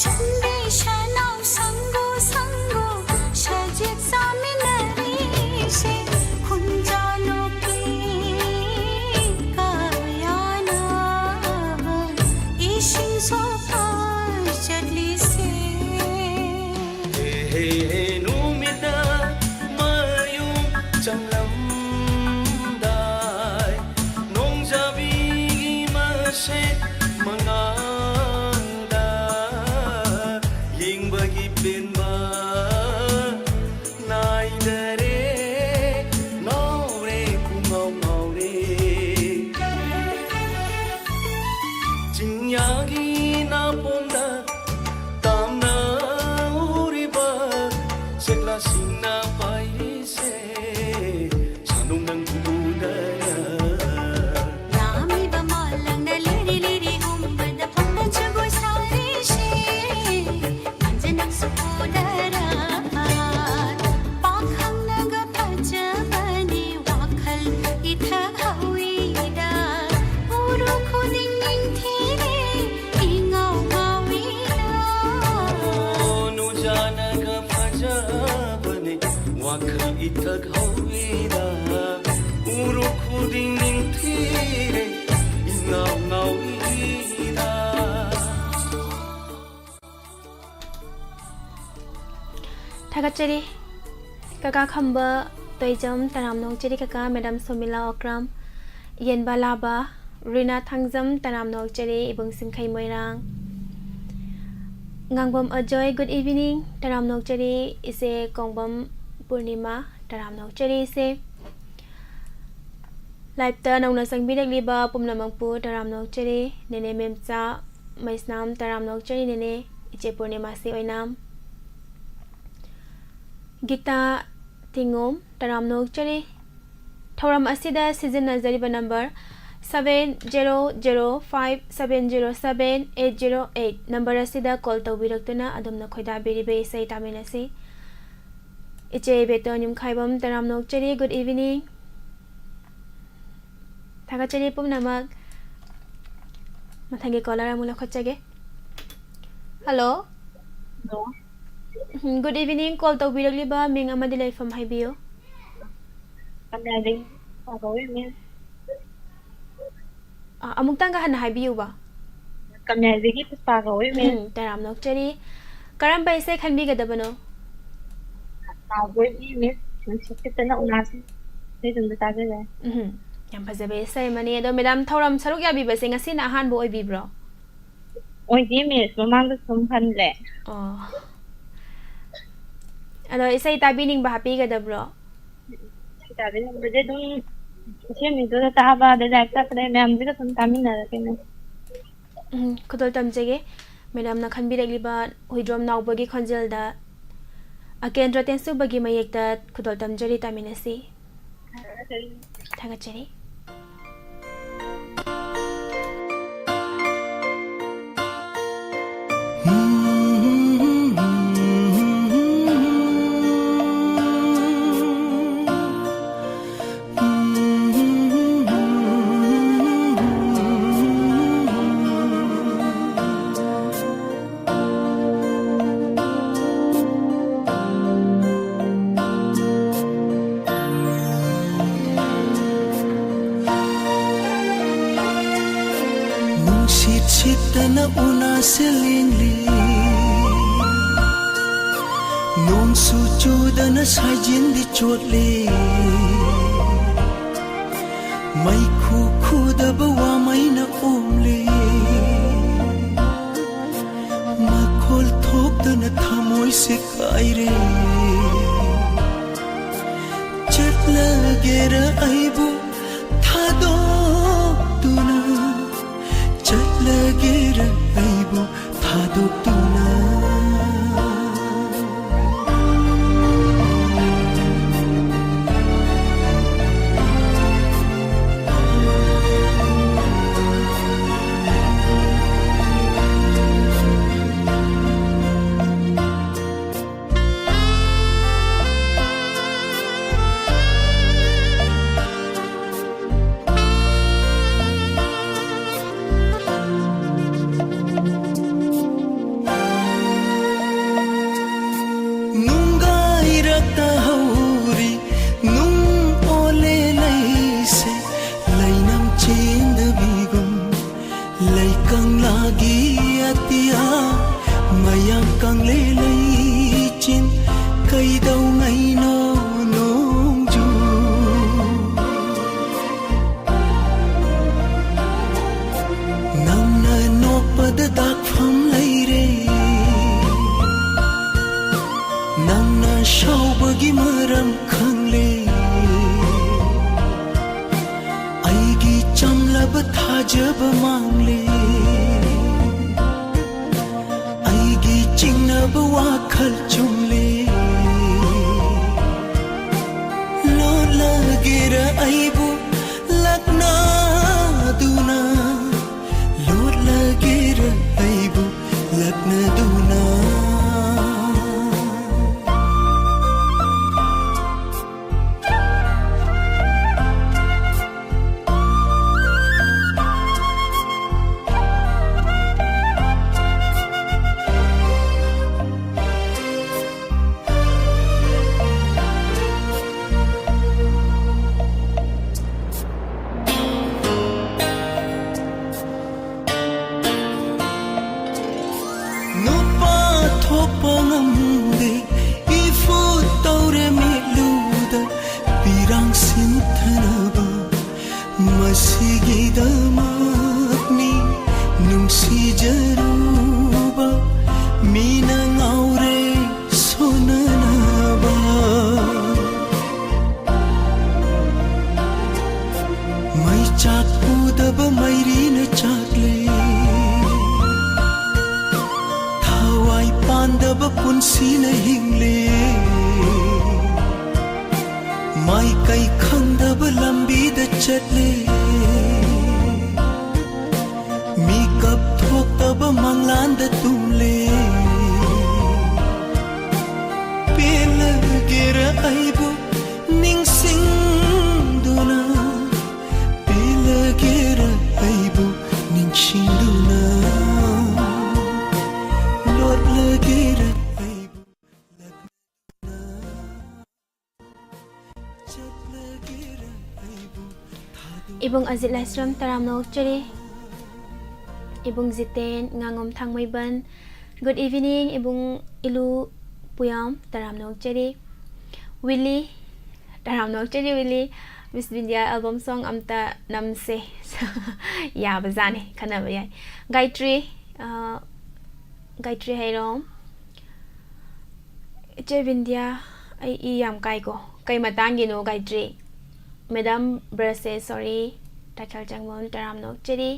ꯁꯟꯗꯦ ꯁꯟꯅꯥꯎ ꯁꯪꯒꯨ ꯁꯪꯒꯨ ꯁꯖꯤꯛ ꯆꯥꯃꯤꯟꯅꯔꯤꯁꯦ ꯈꯨꯟꯖꯥ ꯅꯨꯄꯤ ꯀꯌꯥꯅ ꯏꯁꯤꯡ ꯁꯣꯛꯄ ꯆꯠꯂꯤꯁꯦ꯫ ꯍꯦ ꯍꯦ ꯍꯦ ꯅꯨꯃꯤꯠꯇ ꯃꯌꯨꯝ ꯆꯪꯂꯝꯗꯥꯏ ꯅꯣꯡꯖꯥꯕꯤꯒꯤ ꯃꯁꯦꯛ ꯃꯉꯥꯜꯗ ꯌꯦꯡꯕꯒꯤ ꯄꯦꯟꯕ ꯅꯥꯏꯗꯔꯦ꯫ ꯉꯥꯎꯔꯦ ꯄꯨꯡꯉꯥꯎ ꯉꯥꯎꯔꯦ꯫ ꯆꯤꯡꯌꯥꯒꯤ ꯅꯥꯄꯣꯝꯗ ꯇꯥꯝꯅ ꯎꯔꯤꯕ ꯁꯦꯛꯂꯥꯁꯤꯡꯅ ꯄꯥꯏꯔꯤꯁꯦ ꯁꯥꯅꯨꯡ ꯅꯪ ꯎꯗꯅ꯫ ꯌꯥꯝꯃꯤꯕ ꯃꯥꯂꯪꯗ ꯂꯤꯔꯤ ꯂꯤꯔꯤ ꯍꯨꯝꯕꯗ ꯐꯝꯕ ꯖꯒꯣꯏ ꯁꯥꯔꯤꯁꯦ ꯃꯥꯟꯖꯅꯛꯁꯨ ꯎꯗꯔ꯫ ꯄꯥꯈꯪꯅꯒ ꯐꯖꯕꯅꯤ ꯋꯥꯈꯜ ꯏꯊꯛ ꯍꯧꯏꯗ ꯎꯔꯨ ꯈꯨꯗꯤꯡ ꯅꯤꯡꯊꯤꯔꯦ ꯏꯉꯥꯎ ꯉꯥꯎꯏꯗ꯫ ꯅꯨꯖꯥꯅꯒ ꯐꯖꯕꯅꯤ ꯋꯥꯈꯜ ꯏꯊꯛ ꯍꯧꯏꯗ ꯎꯔꯨ ꯈꯨꯗꯤꯡ ꯅꯤꯡꯊꯤꯔꯦ ꯏꯉꯥꯎ ꯉꯥꯎꯏꯗ꯫ ꯊꯥꯒꯠꯆꯔꯤ꯫ ꯀꯀꯥ ꯈꯝꯕ ꯇꯣꯏꯖꯝ ꯇꯔꯥꯝꯅ ꯑꯣꯛꯆꯔꯤ ꯀꯀꯥ꯫ ꯃꯦꯗꯥꯝ ꯁꯣꯃꯤꯂꯥ ꯑꯣꯀ꯭ꯔꯥꯝ, ꯌꯦꯟꯕ ꯂꯥꯕ, ꯔꯤꯅꯥ ꯊꯥꯡꯖꯝ ꯇꯔꯥꯝꯅ ꯑꯣꯛꯆꯔꯤ꯫ ꯏꯕꯨꯡ ꯁꯤꯡꯈꯩ ꯃꯣꯏꯔꯥꯡ꯫ ꯉꯥꯡꯕꯝ ꯑꯖꯣꯏ, good evening, ꯇꯔꯥꯝꯅ ꯑꯣꯛꯆꯔꯤ꯫ ꯏꯆꯦ ꯀꯣꯡꯕꯝ ꯄꯨꯔꯅꯤꯃꯥ ꯇꯔꯥꯝꯅ ꯑꯣꯛꯆꯔꯤ ꯏꯆꯦ꯫ Live-ꯇ ꯅꯧꯅ ꯆꯪꯕꯤꯔꯛꯂꯤꯕ ꯄꯨꯝꯅꯃꯛꯄꯨ ꯇꯔꯥꯝꯅ ꯑꯣꯛꯆꯔꯤ꯫ ꯅꯦꯅꯦ ꯃꯦꯝꯆꯥ ꯃꯩꯁꯅꯥꯝ ꯇꯔꯥꯝꯅ ꯑꯣꯛꯆꯔꯤ ꯅꯦꯅꯦ꯫ ꯏꯆꯦ ꯄꯨꯔꯅꯤꯃꯥꯁꯤ ꯑꯣꯏꯅꯥꯝ꯫ ꯒꯤꯇꯥ ꯊꯤꯉꯣꯝ ꯇꯔꯥꯝꯅ ꯑꯣꯛꯆꯔꯤ꯫ ꯊꯧꯔꯝ ꯑꯁꯤꯗ ꯁꯤꯖꯤꯟꯅꯖꯔꯤꯕ number seven zero zero five seven zero seven eight zero eight꯫ Number ꯑꯁꯤꯗ call ꯇꯧꯕꯤꯔꯛꯇꯨꯅ ꯑꯗꯣꯝꯅ ꯈꯣꯏꯗꯥꯕꯤꯔꯤꯕ ꯏꯁꯩ ꯇꯥꯃꯤꯟꯅꯁꯤ꯫ ꯏꯆꯦ ꯏꯕꯦꯇꯣꯟ ꯌꯨꯝꯈꯥꯏꯕꯝ ꯇꯔꯥꯝꯅ ꯑꯣꯛꯆꯔꯤ, good evening꯫ ꯊꯥꯒꯠꯆꯔꯤ ꯄꯨꯝꯅꯃꯛ꯫ ꯃꯊꯪꯒꯤ caller ꯑꯃꯨꯛ ꯂꯧꯈꯠꯆꯒꯦ꯫ Hello. Hello. ꯎꯝ, good evening. Call ꯇꯧꯕꯤꯔꯛꯂꯤꯕ ꯃꯤꯡ ꯑꯃꯗꯤ ꯂꯩꯐꯝ ꯍꯥꯏꯕꯤꯌꯨ꯫ ꯀꯅꯥꯗꯒꯤ ꯄꯥꯕ ꯑꯣꯏꯔꯝꯃꯤ? ꯑ, ꯑꯃꯨꯛꯇꯪꯒ ꯍꯟꯅ ꯍꯥꯏꯕꯤꯌꯨꯕ꯫ ꯀꯃꯦꯜꯗꯒꯤ ꯄꯨꯁꯄꯥ ꯀꯧꯋꯦ, ꯃꯤꯁ꯫ ꯎꯝ, ꯇꯔꯥꯝꯅ ꯑꯣꯛꯆꯔꯤ꯫ ꯀꯔꯝꯕ ꯏꯁꯩ ꯈꯟꯕꯤꯒꯗꯕꯅꯣ? ꯅꯥꯎꯕꯣꯏ ꯃꯤꯁ, ꯅꯨꯡꯁꯤꯠ ꯁꯤꯠꯇꯅ ꯎꯅꯥꯁꯤ꯫ ꯏꯁꯩꯗꯨꯝꯗ ꯇꯥꯖꯔꯦ꯫ ꯎꯝ, ꯌꯥꯝ ꯐꯖꯕ ꯏꯁꯩ ꯑꯃꯅꯤ꯫ ꯑꯗꯣ ꯃꯦꯗꯥꯝ, ꯊꯧꯔꯝ ꯁꯔꯨꯛ ꯌꯥꯕꯤꯕꯁꯦ ꯉꯁꯤꯅ ꯑꯍꯥꯟꯕ ꯑꯣꯏꯕꯤꯕ꯭ꯔꯣ? ꯑꯣꯏꯗꯦ, ꯃꯤꯁ꯫ ꯃꯃꯥꯡꯗꯁꯨ ꯑꯗꯨꯝ ꯈꯜꯂꯦ꯫ ꯑꯣ꯫ ꯑꯗꯣ ꯏꯁꯩ ꯇꯥꯕꯤꯅꯤꯡꯕ ꯍꯥꯞꯄꯤꯒꯗꯕ꯭ꯔꯣ? ꯏꯁꯩ ꯇꯥꯕꯤꯅꯤꯡꯕꯗꯤ ꯑꯗꯨꯝ ꯏꯁꯩ ꯃꯤꯗꯨꯗ ꯇꯥꯕ, ꯑꯗꯩ ꯂꯥꯏꯔꯤꯛ ꯇꯥꯛꯄꯗ ꯃꯌꯥꯝꯁꯤꯒ ꯑꯗꯨꯝ ꯇꯥꯃꯤꯟꯅꯔꯒꯦ, ꯃꯤꯁ꯫ ꯎꯝ, ꯈꯨꯗꯣꯜ ꯇꯝꯖꯒꯦ꯫ ꯃꯦꯗꯥꯝꯅ ꯈꯟꯕꯤꯔꯛꯂꯤꯕ ꯍꯨꯏꯗ꯭ꯔꯣꯝ ꯅꯥꯎꯕꯒꯤ ꯈꯣꯟꯖꯦꯜꯗ ꯑꯀꯦꯟꯗ꯭ꯔ ꯇꯦꯟꯁꯨꯕꯒꯤ ꯃꯌꯦꯛꯇ ꯈꯨꯗꯣꯜ ꯇꯝꯖꯔꯤ, ꯇꯥꯃꯤꯟꯅꯁꯤ꯫ ꯊꯥꯒꯠꯆꯔꯤ꯫ ꯅꯨꯡꯁꯤꯠ ꯁꯤꯠꯇꯅ ꯎꯅꯥꯁꯦ ꯂꯦꯡꯂꯤ, ꯅꯣꯡꯁꯨ ꯆꯨꯗꯅ ꯁꯥꯏꯖꯤꯟꯗꯤ ꯆꯣꯠꯂꯤ, ꯃꯩꯈꯨ ꯈꯨꯗꯕ ꯋꯥꯃꯩꯅ ꯑꯣꯝꯂꯤ, ꯃꯈꯣꯜ ꯊꯣꯛꯇꯅ ꯊꯃꯣꯏꯁꯦ ꯀꯥꯏꯔꯦ꯫ ꯆꯠꯂꯒꯦꯔ ꯑꯩꯕꯨ ꯊꯥꯗꯣꯛꯇꯨꯅ, ꯆꯠꯂꯒꯦꯔ ꯑꯩꯕꯨ ꯊꯥꯗꯣꯛꯇꯨꯅ꯫ ꯀꯪꯂꯦ ꯂꯩꯆꯤꯟ ꯀꯩꯗꯧꯉꯩꯅꯣ ꯅꯣꯡꯖꯨ꯫ ꯅꯪꯅ ꯅꯣꯛꯄꯗ ꯗꯥꯛꯐꯝ ꯂꯩꯔꯦ꯫ ꯅꯪꯅ ꯁꯥꯎꯕꯒꯤ ꯃꯔꯝ ꯈꯪꯂꯦ꯫ ꯑꯩꯒꯤ ꯆꯝꯂꯕ ꯊꯥꯖꯕ ꯃꯥꯡꯂꯦ꯫ ꯑꯩꯒꯤ ꯆꯤꯡꯅꯕ ꯋꯥꯈꯜ ꯆꯨꯝꯂꯦ꯫ ꯂꯣꯠꯂꯒꯦꯔ ꯑꯩꯕꯨ ꯂꯛꯅꯗꯨꯅ, ꯂꯣꯠꯂꯒꯦꯔ ꯑꯩꯕꯨ ꯂꯛꯅꯗꯨꯅ꯫ ꯅꯨꯄꯥ ꯊꯣꯛꯄ ꯉꯝꯗꯦ, ꯏꯐꯨꯠ ꯇꯧꯔꯦ ꯃꯤꯠꯂꯨꯗ ꯄꯤꯔꯥꯡ ꯁꯤꯟꯊꯅꯕ꯫ ꯃꯁꯤꯒꯤꯗꯃꯛꯅꯤ ꯅꯨꯡꯁꯤꯖꯔꯨꯕ ꯃꯤꯅ ꯉꯥꯎꯔꯦ ꯁꯣꯟꯅꯅꯕ꯫ ꯃꯩꯆꯥꯛ ꯄꯨꯗꯕ ꯃꯩꯔꯤꯅ ꯆꯥꯛꯂꯦ꯫ ꯊꯋꯥꯏ ꯄꯥꯟꯗꯕ ꯄꯨꯟꯁꯤꯅ ꯍꯤꯡꯂꯦ꯫ ꯃꯥꯏꯀꯩ ꯈꯪꯗꯕ ꯂꯝꯕꯤꯗ ꯆꯠꯂꯦ꯫ ꯃꯤꯀꯞ ꯊꯣꯛꯇꯕ ꯃꯪꯂꯥꯟꯗ ꯇꯨꯝꯂꯦ꯫ ꯄꯦꯜꯂꯒꯦꯔ ꯑꯩꯕꯨ ꯅꯤꯡꯁꯤꯡꯗꯨꯅ, ꯄꯦꯜꯂꯒꯦꯔ ꯑꯩꯕꯨ ꯅꯤꯡꯁꯤꯡꯗꯨꯅ, ꯂꯣꯠꯂꯒꯦꯔ ꯑꯩꯕꯨ ꯂꯛꯅꯗꯨꯅ, ꯆꯠꯂꯒꯦꯔ ꯑꯩꯕꯨ ꯊꯥꯗꯨꯅ꯫ ꯏꯕꯨꯡ ꯑꯖꯤꯠ ꯂꯥꯏꯁ꯭ꯔꯝ ꯇꯔꯥꯝꯅ ꯑꯣꯛꯆꯔꯤ꯫ ꯏꯕꯨꯡ ꯖꯤꯇꯦꯟ, ꯉꯥꯉꯣꯝ ꯊꯥꯡꯃꯩꯕꯟ, Good evening, ꯏꯕꯨꯡ ꯏꯂꯨ ꯄꯨꯌꯥꯝ, ꯇꯔꯥꯝꯅ ꯑꯣꯛꯆꯔꯤ꯫ ꯋꯤꯂꯤ, ꯇꯔꯥꯝꯅ ꯑꯣꯛꯆꯔꯤ ꯋꯤꯂꯤ꯫ Miss Bindia album song ꯑꯝꯇ ꯅꯝꯁꯦ꯫ ꯌꯥꯕꯖꯥꯠꯅꯤ, ꯈꯟꯅꯕ ꯌꯥꯏ꯫ ꯒꯥꯌꯇ꯭ꯔꯤ, ꯑ, ꯒꯥꯌꯇ꯭ꯔꯤ ꯍꯩꯔꯣꯝ꯫ ꯏꯆꯦ ꯕꯤꯟꯗꯤꯌꯥ, ꯑꯩ ꯏ ꯌꯥꯝ ꯀꯥꯏꯀꯣ꯫ ꯀꯩ ꯃꯇꯥꯡꯒꯤꯅꯣ ꯒꯥꯌꯇ꯭ꯔꯤ? Madam ꯕ꯭ꯔꯁꯦ, sorry꯫ ꯇꯥꯈꯦꯜ ꯆꯪꯕꯝ, ꯇꯔꯥꯝꯅ ꯑꯣꯛꯆꯔꯤ꯫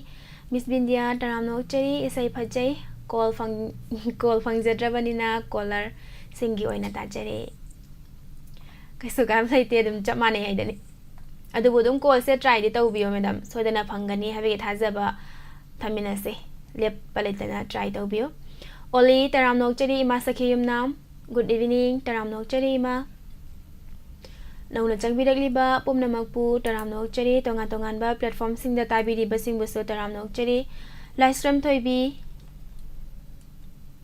Miss ꯕꯤꯟꯗꯤꯌꯥ, ꯇꯔꯥꯝꯅ ꯑꯣꯛꯆꯔꯤ꯫ ꯏꯁꯩ ꯐꯖꯩ꯫ Call ꯐꯪ-, call ꯐꯪꯖꯗ꯭ꯔꯕꯅꯤꯅ caller ꯁꯤꯡꯒꯤ ꯑꯣꯏꯅ ꯇꯥꯖꯔꯦ꯫ ꯀꯩꯁꯨ ꯀꯥꯏꯕ ꯂꯩꯇꯦ, ꯑꯗꯨꯝ ꯆꯞ ꯃꯥꯟꯅꯩ ꯍꯥꯏꯗꯨꯅꯤ꯫ ꯑꯗꯨꯕꯨ ꯑꯗꯨꯝ callꯁꯦ tryꯗꯤ ꯇꯧꯕꯤꯌꯣ madam, ꯁꯣꯏꯗꯅ ꯐꯪꯒꯅꯤ ꯍꯥꯏꯕꯒꯤ ꯊꯥꯖꯕ ꯊꯝꯃꯤꯟꯅꯁꯦ꯫ ꯂꯦꯞꯄ ꯂꯩꯇꯅ try ꯇꯧꯕꯤꯌꯨ꯫ ꯑꯣꯂꯤ, ꯇꯔꯥꯝꯅ ꯑꯣꯛꯆꯔꯤ ꯏꯃꯥ ꯁꯈꯤ ꯌꯨꯝꯅꯥꯝ꯫ Good evening, ꯇꯔꯥꯝꯅ ꯑꯣꯛꯆꯔꯤ ꯏꯃꯥ꯫ ꯅꯧꯅ ꯆꯪꯕꯤꯔꯛꯂꯤꯕ ꯄꯨꯝꯅꯃꯛꯄꯨ ꯇꯔꯥꯝꯅ ꯑꯣꯛꯆꯔꯤ꯫ ꯇꯣꯉꯥꯟ ꯇꯣꯉꯥꯟꯕ platformꯁꯤꯡꯗ ꯇꯥꯕꯤꯔꯤꯕꯁꯤꯡꯕꯨꯁꯨ ꯇꯔꯥꯝꯅ ꯑꯣꯛꯆꯔꯤ꯫ ꯂꯥꯏꯁ꯭ꯔꯝ ꯊꯣꯏꯕꯤ,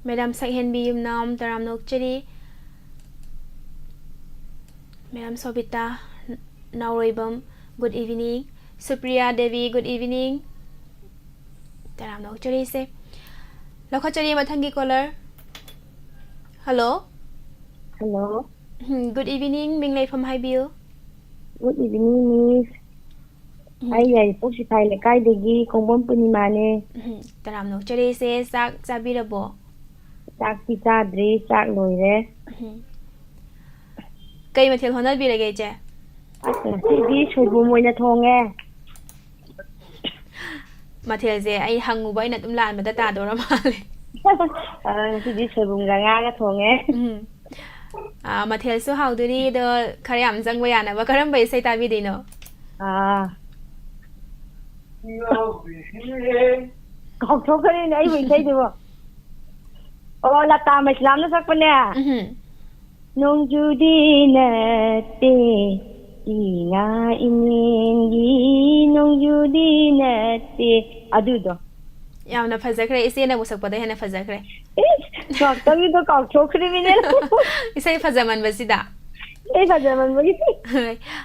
madam ꯁꯛꯍꯦꯟꯕꯤ ꯌꯨꯝꯅꯥꯝ, ꯇꯔꯥꯝꯅ ꯑꯣꯛꯆꯔꯤ꯫ Madam ꯁꯣꯕꯤꯇꯥ ꯅꯥꯎꯔꯣꯏꯕꯝ, good evening꯫ Supriya Devi, good evening꯫ ꯇꯔꯥꯝꯅ ꯑꯣꯛꯆꯔꯤꯁꯦ꯫ ꯂꯧꯈꯠꯆꯔꯤ ꯃꯊꯪꯒꯤ caller꯫ Hello꯫ Hello꯫ ꯎꯝ, good evening, ꯃꯤꯡ ꯂꯩꯐꯝ ꯍꯥꯏꯕꯤꯌꯨ꯫ Good evening, miss꯫ ꯎꯝ꯫ ꯑꯩ ꯌꯥꯏꯔꯤꯄꯣꯛ ꯁꯤꯐꯥꯏ ꯂꯩꯀꯥꯏꯗꯒꯤ ꯀꯣꯡꯕꯝ ꯄꯨꯔꯅꯤꯃꯥꯅꯦ꯫ ꯎꯝ, ꯇꯔꯥꯝꯅ ꯑꯣꯛꯆꯔꯤꯁꯦ꯫ ꯆꯥꯛ ꯆꯥꯕꯤꯔꯕꯣ? ꯆꯥꯛꯇꯤ ꯆꯥꯗ꯭ꯔꯤ, ꯆꯥꯛ ꯂꯣꯏꯔꯦ꯫ ꯎꯝ꯫ ꯀꯩ ꯃꯊꯦꯜ ꯍꯣꯠꯅꯕꯤꯔꯒꯦ, ꯏꯆꯦ? ꯑꯁ, ꯉꯁꯤꯗꯤ ꯁꯣꯏꯕꯨꯝ ꯑꯣꯏꯅ ꯊꯣꯡꯉꯦ꯫ ꯃꯊꯦꯜꯁꯦ ꯑꯩ ꯍꯪꯉꯨꯕ ꯑꯩꯅ ꯑꯗꯨꯝ ꯂꯥꯟꯕꯗ ꯇꯥꯗꯧꯔ ꯃꯥꯜꯂꯦ꯫ ꯑ, ꯉꯁꯤꯗꯤ ꯁꯣꯏꯕꯨꯝꯒ ꯉꯥꯒ ꯊꯣꯡꯉꯦ꯫ ꯎꯝ꯫ ꯑ, ꯃꯊꯦꯜꯁꯨ ꯍꯥꯎꯗꯣꯔꯤ, ꯑꯗꯣ ꯈꯔ ꯌꯥꯝ ꯆꯪꯕ ꯌꯥꯅꯕ ꯀꯔꯝꯕ ꯏꯁꯩ ꯇꯥꯕꯤꯗꯣꯏꯅꯣ? ꯑꯥ꯫ ꯀꯥꯎꯊꯣꯛꯈ꯭ꯔꯦꯅꯦ ꯑꯩꯕꯨ ꯏꯁꯩꯗꯨꯕꯨ꯫ ꯑꯣ, ꯂꯇꯥ ꯃꯩꯁ꯭ꯔꯥꯝꯅ ꯁꯛꯄꯅꯦ꯫ ꯎꯝꯍꯨꯝ꯫ ꯅꯣꯡꯖꯨꯗꯤ ꯅꯠꯇꯦ, ꯏꯉꯥ ꯏꯉꯦꯟꯒꯤ ꯅꯣꯡꯖꯨꯗꯤ ꯅꯠꯇꯦ꯫ ꯑꯗꯨꯗꯣ꯫ ꯌꯥꯝꯅ ꯐꯖꯈ꯭ꯔꯦ, ꯏꯆꯦꯅꯕꯨ ꯁꯛꯄꯗ ꯍꯦꯟꯅ ꯐꯖꯈ꯭ꯔꯦ꯫ ꯏꯁ, ꯉꯥꯛꯇꯪꯒꯤꯗꯣ ꯀꯥꯎꯊꯣꯛꯈ꯭ꯔꯤꯃꯤꯅꯦ꯫ ꯏꯁꯩ ꯐꯖꯃꯟꯕꯁꯤꯗ꯫ ꯏꯁꯩ ꯐꯖꯃꯟꯕꯒꯤ꯫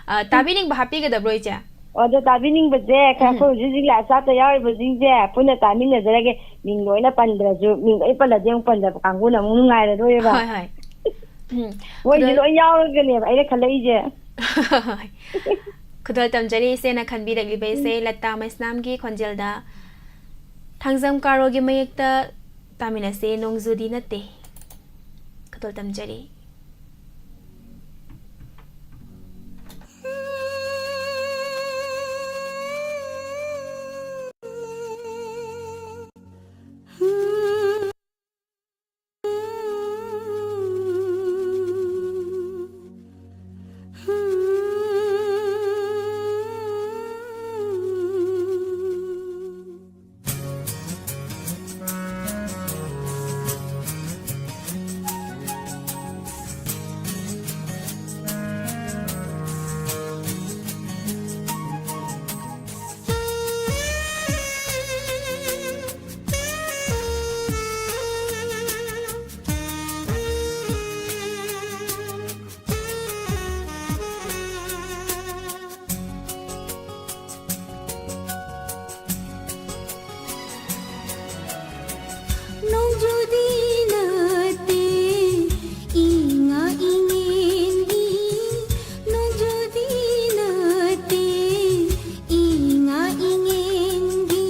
ꯑ, ꯇꯥꯕꯤꯅꯤꯡꯕ ꯍꯥꯞꯄꯤꯒꯗꯕ꯭ꯔꯣ, ꯏꯆꯦ? ꯑꯗꯣ ꯇꯥꯕꯤꯅꯤꯡꯕꯁꯦ, ꯎꯝ꯫ ꯑꯩꯈꯣꯏ ꯍꯧꯖꯤꯛ ꯍꯧꯖꯤꯛ live chatꯇ ꯌꯥꯎꯔꯤꯕꯁꯤꯡꯁꯦ ꯄꯨꯟꯅ ꯇꯥꯃꯤꯟꯅꯖꯔꯒꯦ꯫ ꯃꯤꯡ ꯂꯣꯏꯅ ꯄꯟꯗ꯭ꯔꯁꯨ, ꯃꯤꯡ ꯂꯣꯏ ꯄꯜꯂꯗꯤ ꯑꯃꯨꯛ ꯄꯟꯗꯕ ꯀꯥꯡꯕꯨꯅ ꯑꯃꯨꯛ ꯅꯨꯡꯉꯥꯏꯔꯔꯣꯏꯕ꯫ ꯍꯣꯏ, ꯍꯣꯏ꯫ ꯎꯝ, ꯃꯣꯏꯁꯨ ꯈꯨꯗꯣꯜ- ꯂꯣꯏ ꯌꯥꯎꯔꯒꯅꯦꯕ ꯑꯩꯅ ꯈꯜꯂꯛꯏꯁꯦ꯫ ꯈꯨꯗꯣꯜ ꯇꯝꯖꯔꯤ ꯏꯆꯦꯅ ꯈꯟꯕꯤꯔꯛꯂꯤꯕ ꯏꯁꯩ ꯂꯇꯥ ꯃꯩꯁꯅꯥꯝꯒꯤ ꯈꯣꯟꯖꯦꯜꯗ ꯊꯥꯡꯖꯝ ꯀꯥꯔꯣꯒꯤ ꯃꯌꯦꯛꯇ ꯇꯥꯃꯤꯟꯅꯁꯦ, ꯅꯣꯡꯖꯨꯗꯤ ꯅꯠꯇꯦ꯫ ꯈꯨꯗꯣꯜ ꯇꯝꯖꯔꯤ꯫ ꯅꯣꯡꯖꯨꯗꯤ ꯅꯠꯇꯦ, ꯏꯉꯥ ꯏꯉꯦꯟꯒꯤ, ꯅꯣꯡꯖꯨꯗꯤ ꯅꯠꯇꯦ, ꯏꯉꯥ ꯏꯉꯦꯟꯒꯤ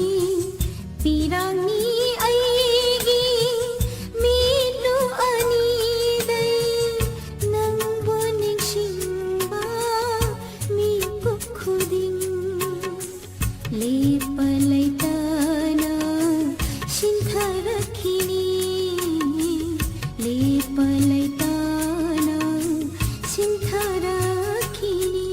ꯄꯤꯔꯥꯡꯅꯤ ꯑꯩꯒꯤ ꯃꯤꯠꯂꯨ ꯑꯅꯤꯗꯩ ꯅꯪꯕꯨ ꯅꯤꯡꯁꯤꯡꯕ ꯃꯤꯀꯨꯞ ꯈꯨꯗꯤꯡ꯫ ꯂꯦꯞꯄ ꯂꯩꯇꯅ ꯁꯤꯟꯊꯔꯛꯈꯤꯅꯤ, ꯂꯦꯞꯄ ꯂꯩꯇꯅ ꯁꯤꯟꯊꯔꯛꯈꯤꯅꯤ꯫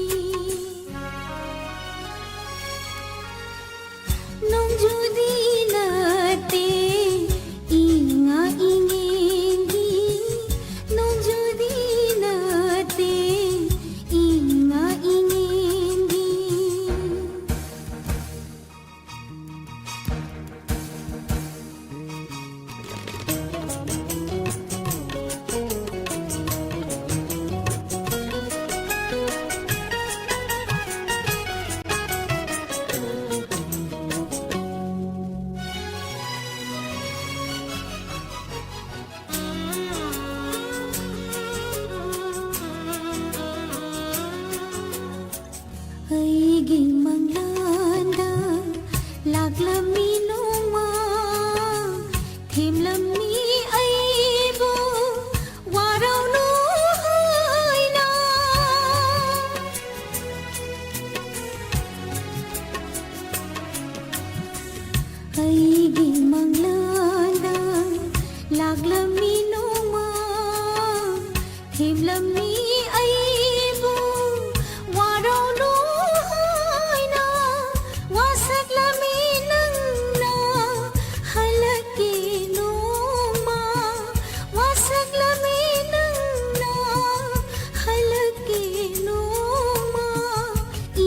ꯅꯣꯡꯖꯨꯗꯤ ꯅꯠꯇꯦ, ꯏꯉꯥ ꯏꯉꯦꯟꯒꯤ, ꯅꯣꯡꯖꯨꯗꯤ ꯅꯠꯇꯦ, ꯏꯉꯥ ꯏꯉꯦꯟꯒꯤ꯫ ꯃꯤ ꯑꯩꯕꯨ ꯋꯥꯔꯧꯅꯨ ꯍꯥꯏꯅ ꯋꯥꯁꯛꯂꯝꯃꯤ ꯅꯪꯅ꯫ ꯍꯜꯂꯛꯀꯦ ꯅꯣꯡꯃ ꯋꯥꯁꯛꯂꯝꯃꯤ ꯅꯪꯅ꯫ ꯍꯜꯂꯛꯀꯦ ꯅꯣꯡꯃ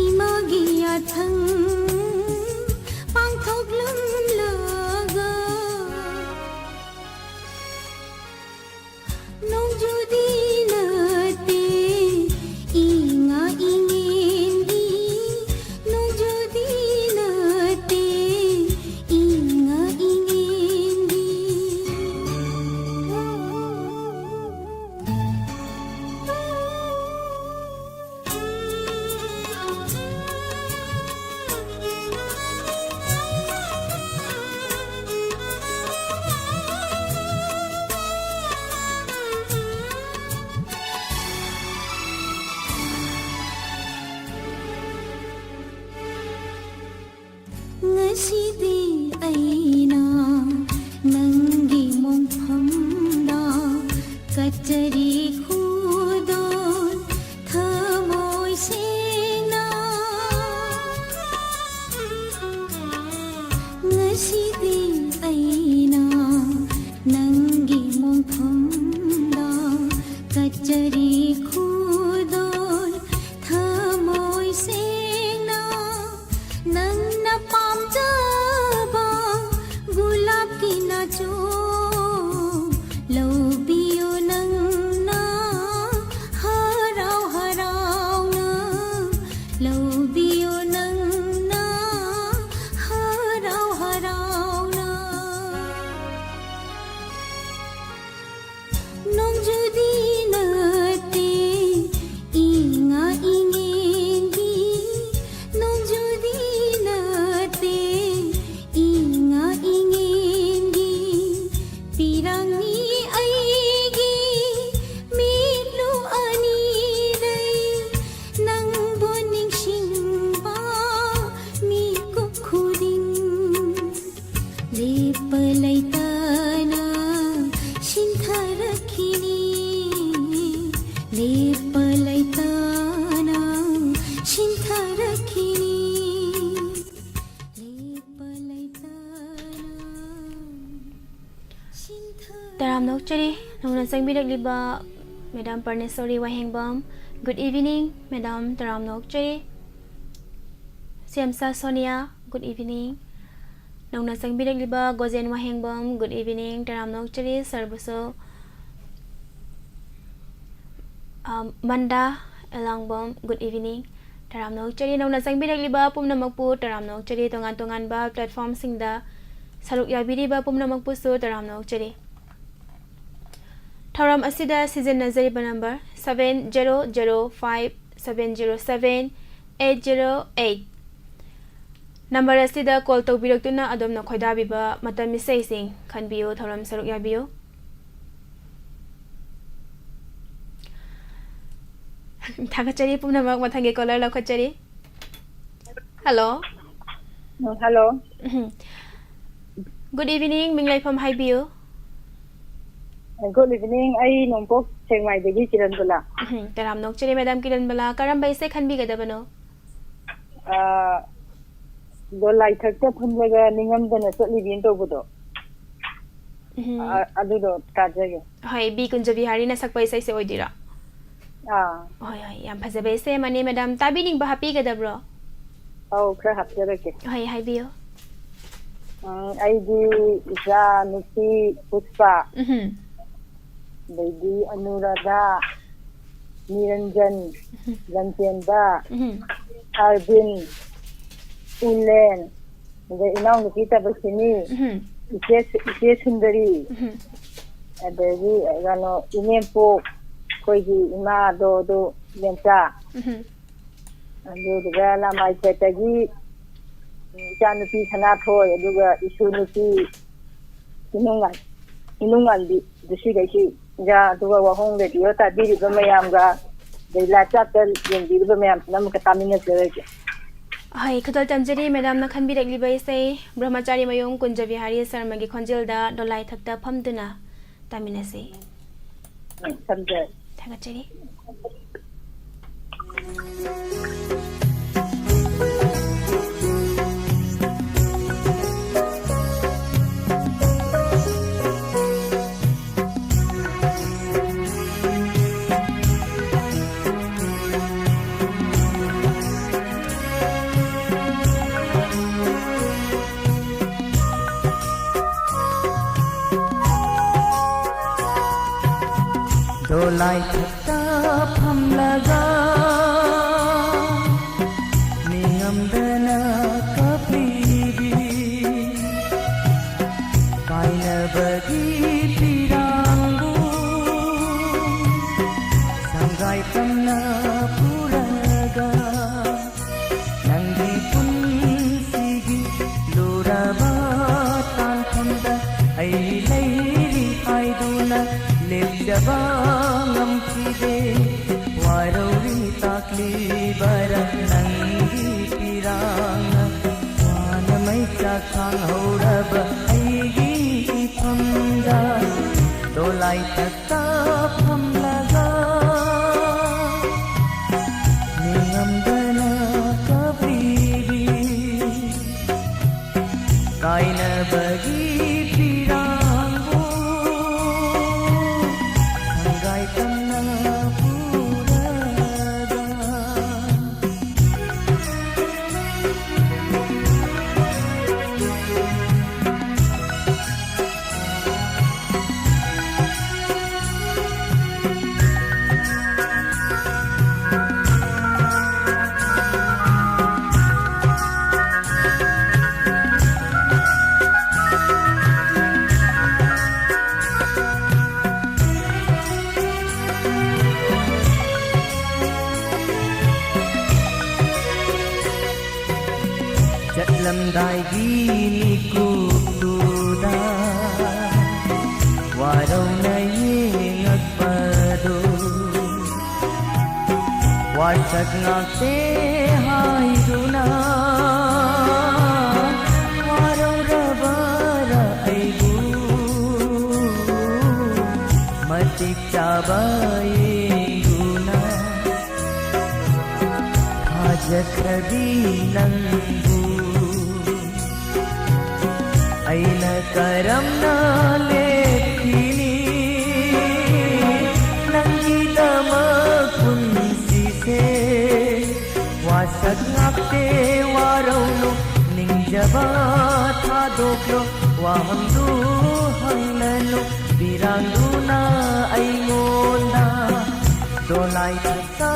ꯏꯃꯥꯒꯤ ꯌꯥꯊꯪ ꯄꯥꯡꯊꯣꯛꯂꯝꯂꯒ꯫ ꯅꯣꯡꯖꯨꯗꯤ ꯅꯠꯇꯦ ꯏꯉꯥ ꯏꯉꯦꯟꯒꯤ꯫ ꯅꯣꯡꯖꯨꯗꯤ ꯅꯠꯇꯦ ꯏꯉꯥ ꯏꯉꯦꯟꯒꯤ꯫ ꯉꯁꯤꯗꯤ ꯑꯩꯅ ꯅꯪꯒꯤ ꯃꯣꯡꯐꯝꯗ ꯀꯠꯆꯔꯤ ꯈꯨꯗꯣꯜ ꯊꯃꯣꯏ ꯁꯦꯡꯅ꯫ ꯉꯁꯤꯗꯤ ꯑꯩꯅ ꯅꯪꯒꯤ ꯃꯣꯡꯐꯝꯗ ꯀꯠꯆꯔꯤ ꯈꯨꯗꯣꯜ ꯊꯃꯣꯏ ꯁꯦꯡꯅ꯫ ꯅꯪꯅ ꯄꯥꯝꯖꯕ ꯒꯨꯂꯥꯞꯀꯤ ꯅꯥꯆꯣꯝ ꯂꯧꯕꯤꯌꯨ ꯅꯪꯅ ꯍꯔꯥꯎ ꯍꯔꯥꯎꯅ꯫ ꯂꯧꯕꯤꯌꯨ ꯅꯪꯅ ꯍꯔꯥꯎ ꯍꯔꯥꯎꯅ꯫ ꯅꯣꯡꯖꯨꯗꯤ ꯅꯠꯇꯦ ꯏꯉꯥ ꯏꯉꯦꯟꯒꯤ꯫ ꯅꯣꯡꯖꯨꯗꯤ ꯅꯠꯇꯦ ꯏꯉꯥ ꯏꯉꯦꯟꯒꯤ꯫ ꯄꯤꯔꯥꯡꯅꯤ ꯑꯩꯒꯤ ꯃꯤꯠꯂꯨ ꯑꯅꯤꯗꯩ ꯅꯪꯕꯨ ꯅꯤꯡꯁꯤꯡꯕ ꯃꯤꯀꯨꯞ ꯈꯨꯗꯤꯡ꯫ ꯂꯦꯞꯄ ꯂꯩꯇꯅ ꯁꯤꯟꯊꯔꯛꯈꯤꯅꯤ꯫ ꯂꯦꯞꯄ ꯂꯩꯇꯅ ꯁꯤꯟꯊꯔꯛꯈꯤꯅꯤ꯫ ꯂꯦꯞꯄ ꯂꯩꯇꯅ ꯁꯤꯟꯊ- ꯇꯔꯥꯝꯅ ꯑꯣꯛꯆꯔꯤ꯫ ꯅꯧꯅ ꯆꯪꯕꯤꯔꯛꯂꯤꯕ ꯃꯦꯗꯥꯝ ꯄꯔꯅꯦꯁꯣꯔꯤ ꯋꯥꯍꯦꯡꯕꯝ꯫ Good evening, ꯃꯦꯗꯥꯝ, ꯇꯔꯥꯝꯅ ꯑꯣꯛꯆꯔꯤ꯫ ꯁꯦꯝꯁꯥ ꯁꯣꯅꯤꯌꯥ, good evening꯫ ꯅꯧꯅ ꯆꯪꯕꯤꯔꯛꯂꯤꯕ ꯒꯣꯖꯦꯟ ꯋꯥꯍꯦꯡꯕꯝ, good evening, ꯇꯔꯥꯝꯅ ꯑꯣꯛꯆꯔꯤ꯫ ꯁꯔꯕꯨꯁꯣ, ꯑ, ꯃꯟꯗꯥ ꯑꯦꯂꯥꯡꯕꯝ, good evening, ꯇꯔꯥꯝꯅ ꯑꯣꯛꯆꯔꯤ꯫ ꯅꯧꯅ ꯆꯪꯕꯤꯔꯛꯂꯤꯕ ꯄꯨꯝꯅꯃꯛꯄꯨ ꯇꯔꯥꯝꯅ ꯑꯣꯛꯆꯔꯤ꯫ ꯇꯣꯉꯥꯟ ꯇꯣꯉꯥꯟꯕ platformꯁꯤꯡꯗ ꯁꯔꯨꯛ ꯌꯥꯕꯤꯔꯤꯕ ꯄꯨꯝꯅꯃꯛꯄꯨꯁꯨ ꯇꯔꯥꯝꯅ ꯑꯣꯛꯆꯔꯤ꯫ ꯊꯧꯔꯝ ꯑꯁꯤꯗ ꯁꯤꯖꯤꯟꯅꯖꯔꯤꯕ number seven zero zero five seven zero seven eight zero eight꯫ Number ꯑꯁꯤꯗ call ꯇꯧꯕꯤꯔꯛꯇꯨꯅ ꯑꯗꯣꯝꯅ ꯈꯣꯏꯗꯥꯕꯤꯕ ꯃꯇꯝ ꯏꯁꯩꯁꯤꯡ ꯈꯟꯕꯤꯌꯨ, ꯊꯧꯔꯝ ꯁꯔꯨꯛ ꯌꯥꯕꯤꯌꯨ꯫ ꯊꯥꯒꯠꯆꯔꯤ ꯄꯨꯝꯅꯃꯛ꯫ ꯃꯊꯪꯒꯤ caller ꯂꯧꯈꯠꯆꯔꯤ꯫ Hello꯫ ꯎꯝ, hello꯫ ꯎꯝ꯫ Good evening, ꯃꯤꯡ ꯂꯩꯐꯝ ꯍꯥꯏꯕꯤꯌꯨ꯫ Good evening, ꯑꯩ ꯅꯣꯡꯄꯣꯛ ꯁꯦꯛꯃꯥꯏꯗꯒꯤ ꯀꯤꯔꯟꯕꯂꯥ꯫ ꯎꯝ, ꯇꯔꯥꯝꯅ ꯑꯣꯛꯆꯔꯤ, ꯃꯦꯗꯥꯝ ꯀꯤꯔꯟꯕꯂꯥ꯫ ꯀꯔꯝꯕ ꯏꯁꯩ ꯈꯟꯕꯤꯒꯗꯕꯅꯣ? ꯑ, ꯗꯣꯂꯥꯏꯊꯛꯇ ꯐꯝꯂꯒ ꯅꯤꯡꯉꯝꯗꯅ ꯆꯠꯂꯤꯕꯤꯅ ꯇꯧꯕꯗꯣ꯫ ꯎꯝ꯫ ꯑ, ꯑꯗꯨꯗꯣ ꯇꯥꯖꯒꯦ꯫ ꯍꯣꯏ, ꯕꯤ ꯀꯨꯟꯖꯕꯤꯍꯥꯔꯤꯅ ꯁꯛꯄ ꯏꯁꯩꯁꯦ ꯑꯣꯏꯗꯣꯏꯔꯣ? ꯑꯥ꯫ ꯍꯣꯏ, ꯍꯣꯏ, ꯌꯥꯝ ꯐꯖꯕ ꯏꯁꯩ ꯑꯃꯅꯤ, ꯃꯦꯗꯥꯝ꯫ ꯇꯥꯕꯤꯅꯤꯡꯕ ꯍꯥꯞꯄꯤꯒꯗꯕ꯭ꯔꯣ? ꯑꯧ, ꯈꯔ ꯍꯥꯞꯆꯔꯛꯀꯦ꯫ ꯍꯣꯏ, ꯍꯥꯏꯕꯤꯌꯨ꯫ ꯎꯝ, ꯑꯩꯒꯤ ꯏꯆꯥ ꯅꯨꯄꯤ ꯄꯨꯁꯄꯥ, ꯎꯝꯍꯨꯝ꯫ ꯑꯗꯩꯗꯤ ꯑꯅꯨꯔꯥꯙꯥ, ꯅꯤꯔꯟꯖꯟ, ꯎꯝꯍꯨꯝ꯫ ꯂꯟꯆꯦꯟꯕ, ꯎꯝꯍꯨꯝ꯫ ꯑꯔꯕꯤꯟ, ꯎꯂꯦꯟ, ꯑꯗꯩ ꯏꯅꯥꯎꯅꯨꯄꯤ ꯇꯕꯁꯤꯅꯤ, ꯎꯝꯍꯨꯝ꯫ ꯏꯆꯦ, ꯏꯆꯦ ꯁꯨꯟꯗꯔꯤ, ꯎꯝꯍꯨꯝ꯫ ꯑꯗꯒꯤ ꯀꯩꯅꯣ, ꯏꯅꯦꯝꯄꯣꯛ, ꯑꯩꯈꯣꯏꯒꯤ ꯏꯃꯥꯗꯣ, ꯑꯗꯨ ꯏꯕꯦꯝꯆꯥ꯫ ꯎꯝꯍꯨꯝ꯫ ꯑꯗꯨꯗꯨꯒ ꯂꯥꯃꯥꯏꯊꯦꯠꯇꯒꯤ ꯏꯆꯥꯅꯨꯄꯤ ꯁꯅꯥꯊꯣꯏ, ꯑꯗꯨꯒ ꯏꯁꯨ ꯅꯨꯄꯤ ꯏꯅꯨꯡꯉꯥꯟ-, ꯏꯅꯨꯡꯉꯥꯟꯕꯤ, ꯑꯗꯨ ꯁꯤꯈꯩꯁꯤꯒ, ꯑꯗꯨꯒ ꯋꯥꯍꯣꯡ ꯔꯦꯗꯤꯑꯣ ꯇꯥꯕꯤꯔꯤꯕ ꯃꯌꯥꯝꯒ, ꯑꯗꯩ live chatꯇ ꯌꯦꯡꯕꯤꯔꯤꯕ ꯃꯌꯥꯝꯁꯤꯅ ꯑꯃꯨꯛꯀ ꯇꯥꯃꯤꯟꯅꯖꯔꯒꯦ꯫ ꯍꯣꯏ, ꯈꯨꯗꯣꯜ ꯇꯝꯖꯔꯤ ꯃꯦꯗꯥꯝꯅ ꯈꯟꯕꯤꯔꯛꯂꯤꯕ ꯏꯁꯩ ꯕ꯭ꯔꯍꯃꯆꯥꯔꯤ ꯃꯌꯨꯝ ꯀꯨꯟꯖꯕꯤꯍꯥꯔꯤ ꯁꯔꯃꯒꯤ ꯈꯣꯟꯖꯦꯜꯗ ꯗꯣꯂꯥꯏꯊꯛꯇ ꯐꯝꯗꯨꯅ ꯇꯥꯃꯤꯟꯅꯁꯤ꯫ ꯎꯝ, ꯊꯝꯖꯔꯦ꯫ ꯊꯥꯒꯠꯆꯔꯤ꯫ ꯗꯣꯂꯥꯏ ꯊꯛꯇ ꯐꯝꯂꯒ ꯅꯤꯡꯉꯝꯗꯅ ꯀꯞꯂꯤꯕꯤ ꯀꯥꯏꯅꯕꯒꯤ ꯄꯤꯔꯥꯡꯕꯨ ꯁꯪꯒꯥꯏ ꯇꯝꯅ ꯄꯨꯔꯒ ꯅꯪꯒꯤ ꯄꯨꯟꯁꯤꯒꯤ ꯂꯨꯔꯕ ꯇꯥꯟꯐꯝꯗ ꯑꯩ ꯂꯩꯔꯤ ꯍꯥꯏꯗꯨꯅ ꯂꯦꯞꯆꯕ ꯉꯝꯈꯤꯗꯦ꯫ ꯋꯥꯔꯧꯔꯤ ꯇꯥꯛꯂꯤꯕꯔ ꯅꯪꯒꯤ ꯄꯤꯔꯥꯡꯅ ꯋꯥꯅ ꯃꯩꯆꯥꯛ ꯈꯥꯡꯍꯧꯔꯕ ꯑꯩꯒꯤ ꯏꯐꯝꯗ ꯗꯣꯂꯥꯏ ꯊꯛꯇ ꯐꯝꯂꯒ ꯅꯤꯡꯉꯝꯗꯅ ꯀꯞꯂꯤꯕꯤ ꯀꯥꯏꯅꯕꯒꯤ ꯄꯤꯔꯥꯡꯕꯨ ꯁꯪꯒꯥꯏ ꯇꯝꯅ ꯄꯨꯔꯒ ꯆꯠꯂꯝꯗꯥꯏꯒꯤ ꯃꯤꯀꯨꯞꯇꯨꯗ ꯋꯥꯔꯧꯅ ꯌꯦꯡꯉꯛꯄꯗꯨ ꯋꯥꯁꯛ ꯉꯥꯛꯇꯦ ꯍꯥꯏꯗꯨꯅ ꯋꯥꯔꯧꯔꯕꯔ ꯑꯩꯕꯨ ꯃꯇꯤꯛ ꯆꯥꯕ ꯌꯦꯡꯗꯨꯅ ꯊꯥꯖꯈ꯭ꯔꯕꯤ ꯅꯪꯕꯨ ꯑꯩꯅ ꯀꯔꯝꯅ ꯂꯦꯞꯈꯤꯅꯤ? ꯅꯪꯒꯤꯗꯃꯛ ꯄꯨꯟꯁꯤꯁꯦ ꯋꯥꯁꯛ ꯉꯥꯛꯇꯦ, ꯋꯥꯔꯧꯅꯨ, ꯅꯤꯡꯖꯕ ꯊꯥꯗꯣꯛꯂꯣ, ꯋꯥꯍꯪꯗꯨ ꯍꯪꯂꯅꯨ, ꯄꯤꯔꯥꯡꯗꯨꯅ ꯑꯩꯉꯣꯟꯗ ꯗꯣꯂꯥꯏ ꯊꯛꯇ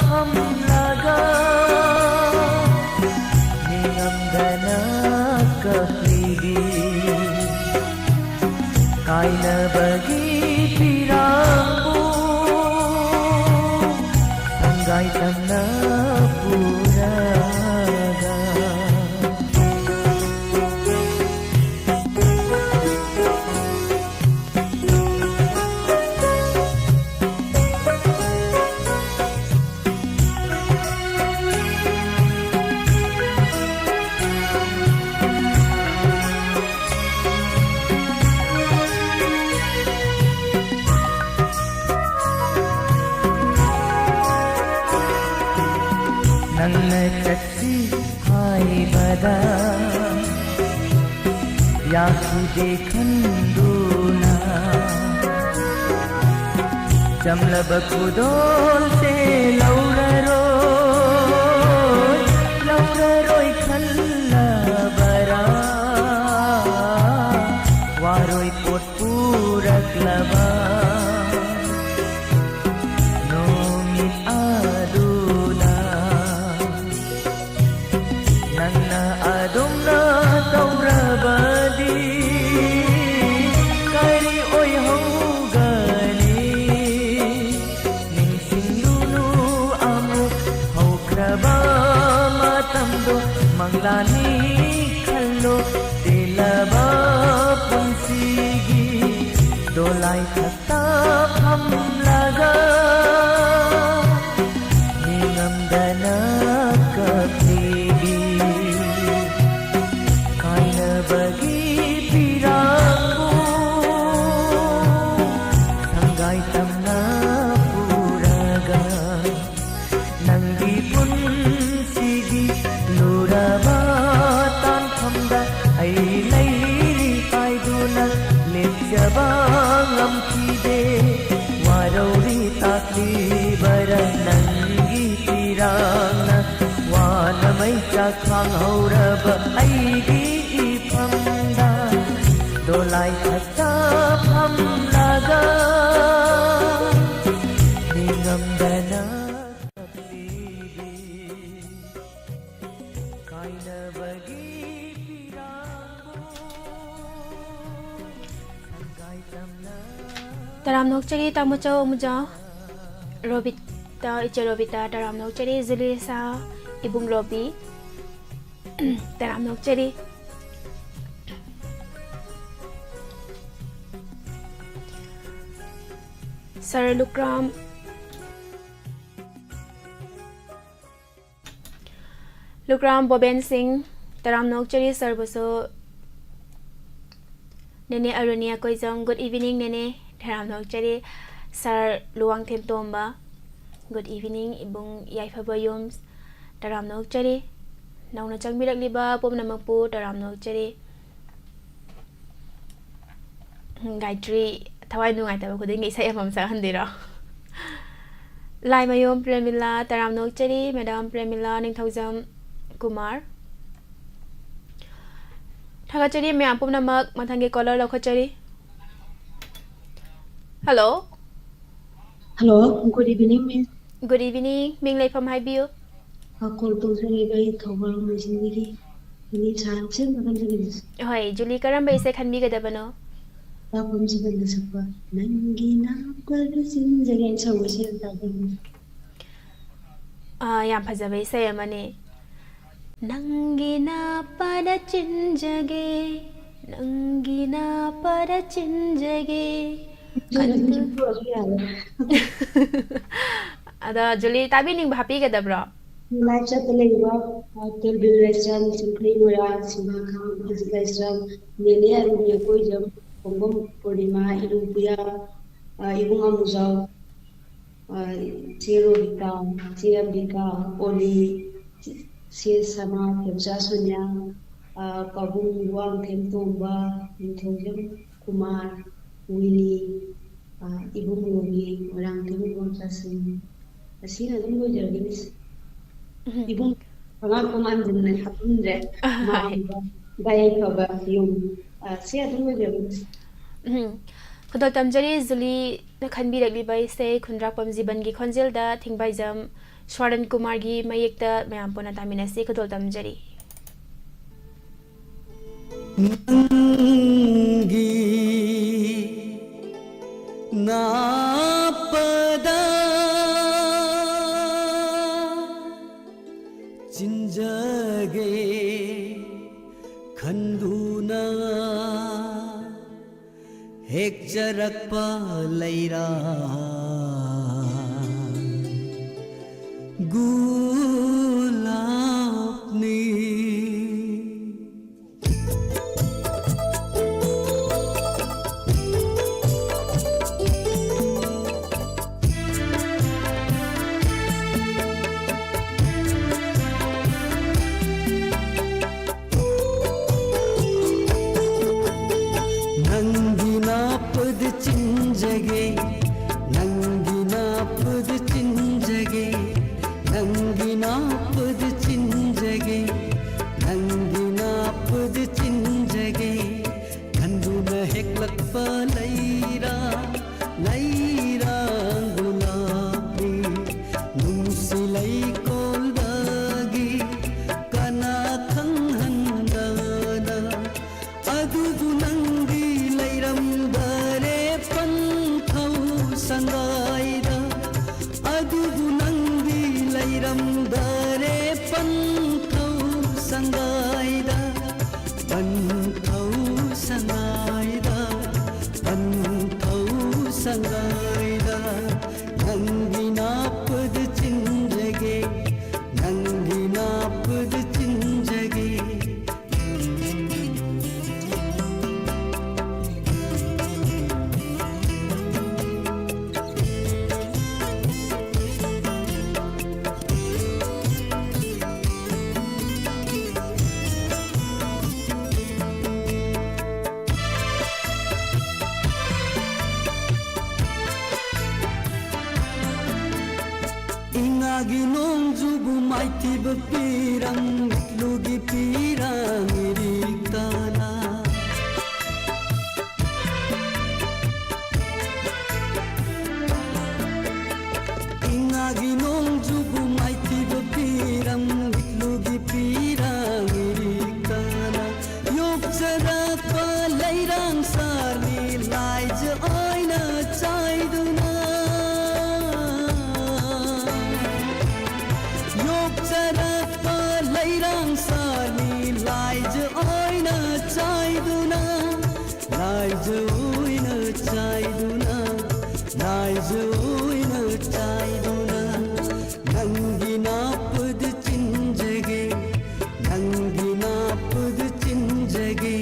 ꯐꯝꯂꯒ ꯅꯤꯡꯉꯝꯗꯅ ꯀꯞꯂꯤꯕꯤ ꯀꯥꯏꯅꯕꯒꯤ ꯄꯤꯔꯥꯡꯕꯨ ꯁꯪꯒꯥꯏ ꯇꯝꯅ ꯄꯨꯔꯒ꯫ ꯅꯪꯅ ꯆꯠꯁꯤ ꯍꯥꯏꯕꯗ ꯌꯥꯈꯤꯗꯦ ꯈꯟꯗꯨꯅ ꯆꯝꯂꯕ ꯈꯨꯗꯣꯜꯁꯦ ꯂꯧꯔꯔꯣꯏ, ꯂꯧꯔꯔꯣꯏ ꯈꯜꯂꯕꯔꯥ? ꯋꯥꯔꯣꯏ ꯄꯣꯠ ꯄꯨꯔꯛꯂꯕ ꯅꯨꯃꯤꯠ ꯑꯗꯨꯗ ꯅꯪꯅ ꯑꯗꯨꯝꯅ ꯇꯧꯔꯕꯗꯤ ꯀꯔꯤ ꯑꯣꯏꯍꯧꯒꯅꯤ? ꯅꯤꯡꯁꯤꯡꯂꯨꯅꯨ ꯑꯃꯨꯛ ꯍꯧꯈ꯭ꯔꯕ ꯃꯇꯝꯗꯣ, ꯃꯪꯂꯥꯅꯤ ꯈꯜꯂꯣ, ꯇꯦꯜꯂꯕ ꯄꯨꯟꯁꯤꯒꯤ ꯗꯣꯂꯥꯏ ꯊꯛꯇ ꯐꯝꯂꯒ ꯅꯤꯡꯉꯝꯗꯅ ꯀꯞꯂꯤꯕꯤ ꯀꯥꯏꯅꯕꯒꯤ ꯄꯤꯔꯥꯡꯕꯨ ꯇꯥꯏꯇꯝꯅ ꯄꯨꯔꯒ ꯅꯪꯒꯤ ꯄꯨꯟꯁꯤꯒꯤ ꯂꯨꯔꯕ ꯇꯥꯟꯐꯝꯗ ꯑꯩ ꯂꯩꯔꯤ ꯍꯥꯏꯗꯨꯅ ꯂꯦꯞꯆꯕ ꯉꯝꯈꯤꯗꯦ꯫ ꯋꯥꯔꯧꯔꯤ ꯇꯥꯛꯂꯤꯕꯔ ꯅꯪꯒꯤ ꯄꯤꯔꯥꯡꯅ ꯋꯥꯅ ꯃꯩꯆꯥꯛ ꯈꯥꯡꯍꯧꯔꯕ ꯑꯩꯒꯤ ꯏꯐꯝꯗ ꯗꯣꯂꯥꯏ ꯊꯛꯇ ꯐꯝꯂꯒ ꯅꯤꯡꯉꯝꯗꯅ ꯀꯞꯂꯤꯕꯤ ꯀꯥꯏꯅꯕꯒꯤ ꯄꯤꯔꯥꯡꯕꯨ ꯁꯪꯒꯥꯏ ꯇꯝꯅ ꯇꯔꯥꯝꯅ ꯑꯣꯛꯆꯔꯤ ꯇꯥꯃꯣꯆꯧ ꯑꯃꯨꯖꯥꯎ ꯔꯣꯕꯤꯇꯥ, ꯏꯆꯦ ꯔꯣꯕꯤꯇꯥ, ꯇꯔꯥꯝꯅ ꯑꯣꯛꯆꯔꯤ ꯖꯨꯂꯤꯁꯥ, ꯏꯕꯨꯡ ꯔꯣꯕꯤ, ꯇꯔꯥꯝꯅ ꯑꯣꯛꯆꯔꯤ꯫ ꯁꯥꯔ ꯂꯨꯀ꯭ꯔꯥꯝ, ꯂꯨꯀ꯭ꯔꯥꯝ ꯕꯣꯕꯦꯟ ꯁꯤꯡ, ꯇꯔꯥꯝꯅ ꯑꯣꯛꯆꯔꯤ ꯁꯥꯔꯕꯨꯁꯨ꯫ ꯅꯦꯅꯦ ꯑꯔꯨꯅꯤ ꯑꯀꯣꯏꯖꯝ, good evening ꯅꯦꯅꯦ, ꯇꯔꯥꯝꯅ ꯑꯣꯛꯆꯔꯤ꯫ ꯁꯥꯔ ꯂꯨꯋꯥꯡꯊꯦꯝ ꯇꯣꯝꯕ, good evening꯫ ꯏꯕꯨꯡ ꯌꯥꯏꯐꯕ ꯌꯨꯝ, ꯇꯔꯥꯝꯅ ꯑꯣꯛꯆꯔꯤ꯫ ꯅꯧꯅ ꯆꯪꯕꯤꯔꯛꯂꯤꯕ ꯄꯨꯝꯅꯃꯛꯄꯨ ꯇꯔꯥꯝꯅ ꯑꯣꯛꯆꯔꯤ꯫ ꯒꯥꯌꯇ꯭ꯔꯤ ꯊꯋꯥꯏ ꯅꯨꯡꯉꯥꯏꯇꯕ ꯈꯨꯗꯤꯡꯒꯤ ꯏꯁꯩ ꯑꯃꯃꯝ ꯁꯛꯍꯟꯗꯣꯏꯔꯣ? ꯂꯥꯏꯃꯌꯨꯝ ꯄ꯭ꯔꯦꯃꯤꯂꯥ, ꯇꯔꯥꯝꯅ ꯑꯣꯛꯆꯔꯤ꯫ ꯃꯦꯗꯥꯝ ꯄ꯭ꯔꯦꯃꯤꯂꯥ ꯅꯤꯡꯊꯧꯖꯝ ꯀꯨꯃꯥꯔ, ꯊꯥꯒꯠꯆꯔꯤ ꯃꯌꯥꯝ ꯄꯨꯝꯅꯃꯛ꯫ ꯃꯊꯪꯒꯤ ꯀꯣꯂꯔ ꯂꯧꯈꯠꯆꯔꯤ꯫ Hello. Hello, good evening, miss꯫ Good evening, ꯃꯤꯡ ꯂꯩꯐꯝ ꯍꯥꯏꯕꯤꯌꯨ꯫ ꯑ, call ꯇꯧꯖꯔꯤꯕ ꯑꯩ ꯊꯧꯕꯥꯜ ꯃꯣꯏꯖꯤꯡꯗꯒꯤ ꯖꯨꯂꯤ ꯁꯥꯔ ꯍꯛꯁꯦꯜ ꯃꯈꯜ ꯖꯨꯂꯤ꯫ ꯍꯣꯏ, ꯖꯨꯂꯤ ꯀꯔꯝꯕ ꯏꯁꯩ ꯈꯟꯕꯤꯒꯗꯕꯅꯣ? ꯂꯥꯛꯐꯝꯁꯤꯗ ꯂꯩꯁꯛꯄ ꯅꯪꯒꯤ ꯅꯥꯄꯗ ꯆꯤꯟꯖꯒꯦ ꯍꯥꯏꯅ ꯁꯛꯄ ꯏꯁꯩ ꯑꯗꯨ ꯇꯥꯕꯤꯅꯤꯡꯉꯤ꯫ ꯑꯥ, ꯌꯥꯝ ꯐꯖꯕ ꯏꯁꯩ ꯑꯃꯅꯤ꯫ ꯅꯪꯒꯤ ꯅꯥꯄꯗ ꯆꯤꯟꯖꯒꯦ, ꯅꯪꯒꯤ ꯅꯥꯄꯗ ꯆꯤꯟꯖꯒꯦ꯫ ꯖꯨꯂꯤ, ꯑꯗꯨ ꯍꯧꯖꯤꯛ ꯄꯨꯔꯛꯄ ꯌꯥꯔꯦ꯫ ꯑꯗꯣ ꯖꯨꯂꯤ ꯇꯥꯕꯤꯅꯤꯡꯕ ꯍꯥꯞꯄꯤꯒꯗꯕ꯭ꯔꯣ? ꯂꯥꯏꯞ ꯆꯠꯇ ꯂꯩꯕ, ꯑ, ꯇꯦꯜꯕꯤꯜ ꯂꯥꯏꯁ꯭ꯔꯝ, ꯆꯤꯡꯈꯩ ꯃꯣꯏꯔꯥꯡ, ꯁꯤꯡꯃꯥꯈꯥꯝ, ꯍꯧꯖꯤꯛ ꯂꯥꯏꯁ꯭ꯔꯝ, ꯅꯦꯅꯦ ꯑꯔꯨꯅꯤ ꯑꯀꯣꯏꯖꯝ, ꯈꯣꯡꯕꯝ ꯄꯨꯔꯅꯤꯃꯥ, ꯏꯔꯨꯝ ꯄꯨꯌꯥ, ꯑ, ꯏꯕꯨꯡ ꯑꯃꯨꯖꯥꯎ, ꯑ, ꯏꯆꯦ ꯔꯣꯕꯤꯇꯥ, ꯏꯆꯦ ꯑꯝꯕꯤꯀꯥ, ꯑꯣꯂꯤ, ꯏꯆꯦ ꯁꯅꯥ, ꯊꯣꯏꯕꯆꯥ ꯁꯣꯅꯤꯌꯥ, ꯑ, ꯄꯥꯕꯨꯡ ꯏꯕꯨꯡꯊꯦꯝ ꯇꯣꯝꯕ, ꯅꯤꯡꯊꯧꯖꯝ ꯀꯨꯃꯥꯔ, ꯋꯤꯅꯤ, ꯑ, ꯏꯕꯨꯡ ꯔꯣꯃꯤ, ꯃꯣꯏꯔꯥꯡꯊꯦꯝ ꯏꯕꯣꯝꯆꯥꯁꯤꯡ꯫ ꯑꯁꯤꯅ ꯑꯗꯨꯝ ꯂꯣꯏꯖꯔꯒꯦ, ꯃꯤꯁ꯫ ꯎꯝ꯫ ꯏꯕꯨꯡ ꯑꯉꯥꯡ ꯇꯣꯉꯥꯟꯕꯗꯨꯅ ꯍꯥꯞꯄꯤꯟꯗ꯭ꯔꯦ꯫ ꯑꯍꯥ, ꯃꯥ ꯍꯣꯏ꯫ ꯌꯥꯏꯐꯕ ꯌꯨꯝ꯫ ꯑ, ꯁꯤ ꯑꯗꯨꯝ ꯂꯣꯏꯖꯔꯒꯦ, ꯃꯤꯁ꯫ ꯎꯝ꯫ ꯈꯨꯗꯣꯜ ꯇꯝꯖꯔꯤ ꯖꯨꯂꯤꯅ ꯈꯟꯕꯤꯔꯛꯂꯤꯕ ꯏꯁꯩ ꯈꯨꯟꯗ꯭ꯔꯥꯛꯄꯝ ꯖꯤꯕꯟꯒꯤ ꯈꯣꯟꯖꯦꯜꯗ ꯊꯤꯡꯕꯥꯏꯖꯝ ꯁ꯭ꯋꯥꯔꯟ ꯀꯨꯃꯥꯔꯒꯤ ꯃꯌꯦꯛꯇ ꯃꯌꯥꯝ ꯄꯨꯟꯅ ꯇꯥꯃꯤꯟꯅꯁꯤ꯫ ꯈꯨꯗꯣꯜ ꯇꯝꯖꯔꯤ꯫ ꯅꯪꯒꯤ ꯅꯥꯞꯄꯗ ꯆꯤꯟꯖꯒꯦ ꯈꯟꯗꯨꯅ ꯍꯦꯛꯆꯔꯛꯄ ꯂꯩꯔꯥ ꯒꯨꯂꯥꯞꯅꯤ꯫ ꯅꯪꯒꯤ ꯅꯥꯞꯄꯗ ꯆꯤꯟꯖꯒꯦ, ꯅꯪꯒꯤ ꯅꯥꯞꯄꯗ ꯆꯤꯟꯖꯒꯦ, ꯅꯪꯒꯤ ꯅꯥꯞꯄꯗ ꯆꯤꯟꯖꯒꯦ, ꯅꯪꯒꯤ ꯅꯥꯞꯄꯗ ꯆꯤꯟꯖꯒꯦ꯫ ꯈꯟꯗꯨꯅ ꯍꯦꯛꯂꯛꯄ ꯂꯩꯔꯥ, ꯂꯩꯔꯥ ꯒꯨꯂꯥꯞꯅꯤ꯫ ꯅꯨꯡꯁꯤ ꯂꯩꯀꯣꯜꯗꯒꯤ ꯀꯅꯥ ꯈꯪꯍꯟꯗꯅ ꯑꯗꯨꯕꯨ ꯅꯪꯗꯤ ꯂꯩꯔꯝꯗꯔꯦ ꯄꯟꯊꯧ ꯁꯪꯒꯥꯏꯗ꯫ ꯑꯗꯨꯕꯨ ꯅꯪꯗꯤ ꯂꯩꯔꯝꯗꯔꯦ ꯄꯟꯊꯧ ꯁꯪꯒꯥꯏꯗ꯫ ꯄꯟꯊꯧ ꯁꯪꯒꯥꯏꯗ, ꯄꯟꯊꯧ ꯁꯪꯒꯥꯏꯗ꯫ ꯅꯪꯒꯤ ꯅꯥꯞꯄꯗ ꯆꯤꯟꯖꯒꯦ, ꯅꯪꯒꯤ ꯅꯥꯞꯄꯗ ꯆꯤꯟꯖꯒꯦ꯫ ꯏꯉꯥꯒꯤ ꯅꯣꯡꯖꯨꯕꯨ ꯃꯥꯏꯊꯤꯕ ꯄꯤꯔꯝ, ꯃꯤꯠꯂꯨꯒꯤ ꯄꯤꯔꯥꯡ ꯏꯔꯤꯛ ꯇꯥꯅ꯫ ꯏꯉꯥꯒꯤ ꯅꯣꯡꯖꯨꯕꯨ ꯃꯥꯏꯊꯤꯕ ꯄꯤꯔꯝ, ꯃꯤꯠꯂꯨꯒꯤ ꯄꯤꯔꯥꯡ ꯏꯔꯤꯛ ꯇꯥꯅ꯫ ꯌꯣꯛꯆꯔꯛꯄ ꯂꯩꯔꯥꯡ ꯁꯥꯅꯤ ꯂꯥꯏꯖ ꯑꯣꯏꯅ ꯆꯥꯏꯗꯨꯅ꯫ ꯌꯣꯛꯆꯔꯛꯄ ꯂꯩꯔꯥꯡ ꯁꯥꯅꯤ ꯂꯥꯏꯖ ꯑꯣꯏꯅ ꯆꯥꯏꯗꯨꯅ꯫ ꯂꯥꯏꯖ ꯑꯣꯏꯅ ꯆꯥꯏꯗꯨꯅ, ꯂꯥꯏꯖ ꯑꯣꯏꯅ ꯆꯥꯏꯗꯨꯅ꯫ ꯅꯪꯒꯤ ꯅꯥꯄꯨꯗ ꯆꯤꯟꯖꯒꯦ, ꯅꯪꯒꯤ ꯅꯥꯄꯨꯗ ꯆꯤꯟꯖꯒꯦ꯫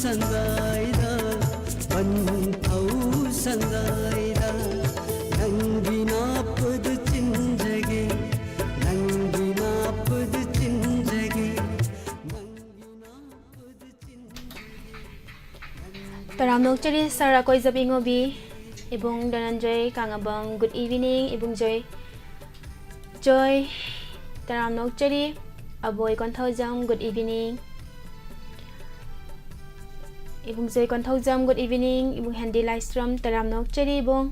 ꯁꯪꯒꯥꯏꯗ, ꯄꯟꯊꯧ ꯁꯪꯒꯥꯏꯗ, ꯅꯪꯒꯤ ꯅꯥꯄꯨꯗꯨ ꯆꯤꯟꯖꯒꯦ, ꯅꯪꯒꯤ ꯅꯥꯄꯨꯗꯨ ꯆꯤꯟꯖꯒꯦ, ꯅꯪꯒꯤ ꯅꯥꯄꯨꯗꯨ ꯆꯤꯟꯖꯒꯦ꯫ ꯇꯔꯥꯝꯅ ꯑꯣꯛꯆꯔꯤ ꯁꯥꯔ ꯑꯀꯣꯏꯖꯕꯤ ꯉꯧꯕꯤ, ꯏꯕꯨꯡ ꯙꯅꯟꯖꯣꯏ ꯀꯥꯉꯕꯝ, good evening꯫ ꯏꯕꯨꯡ ꯖꯣꯏ, ꯖꯣꯏ, ꯇꯔꯥꯝꯅ ꯑꯣꯛꯆꯔꯤ꯫ ꯑꯕꯣꯏ ꯀꯣꯟꯊꯧꯖꯝ, good evening꯫ ꯏꯕꯨꯡ ꯖꯣꯏ ꯀꯣꯟꯊꯧꯖꯝ, good evening꯫ ꯏꯕꯨꯡ ꯍꯦꯟꯗꯤ ꯂꯥꯏꯁ꯭ꯔꯝ, ꯇꯔꯥꯝꯅ ꯑꯣꯛꯆꯔꯤ ꯏꯕꯨꯡ꯫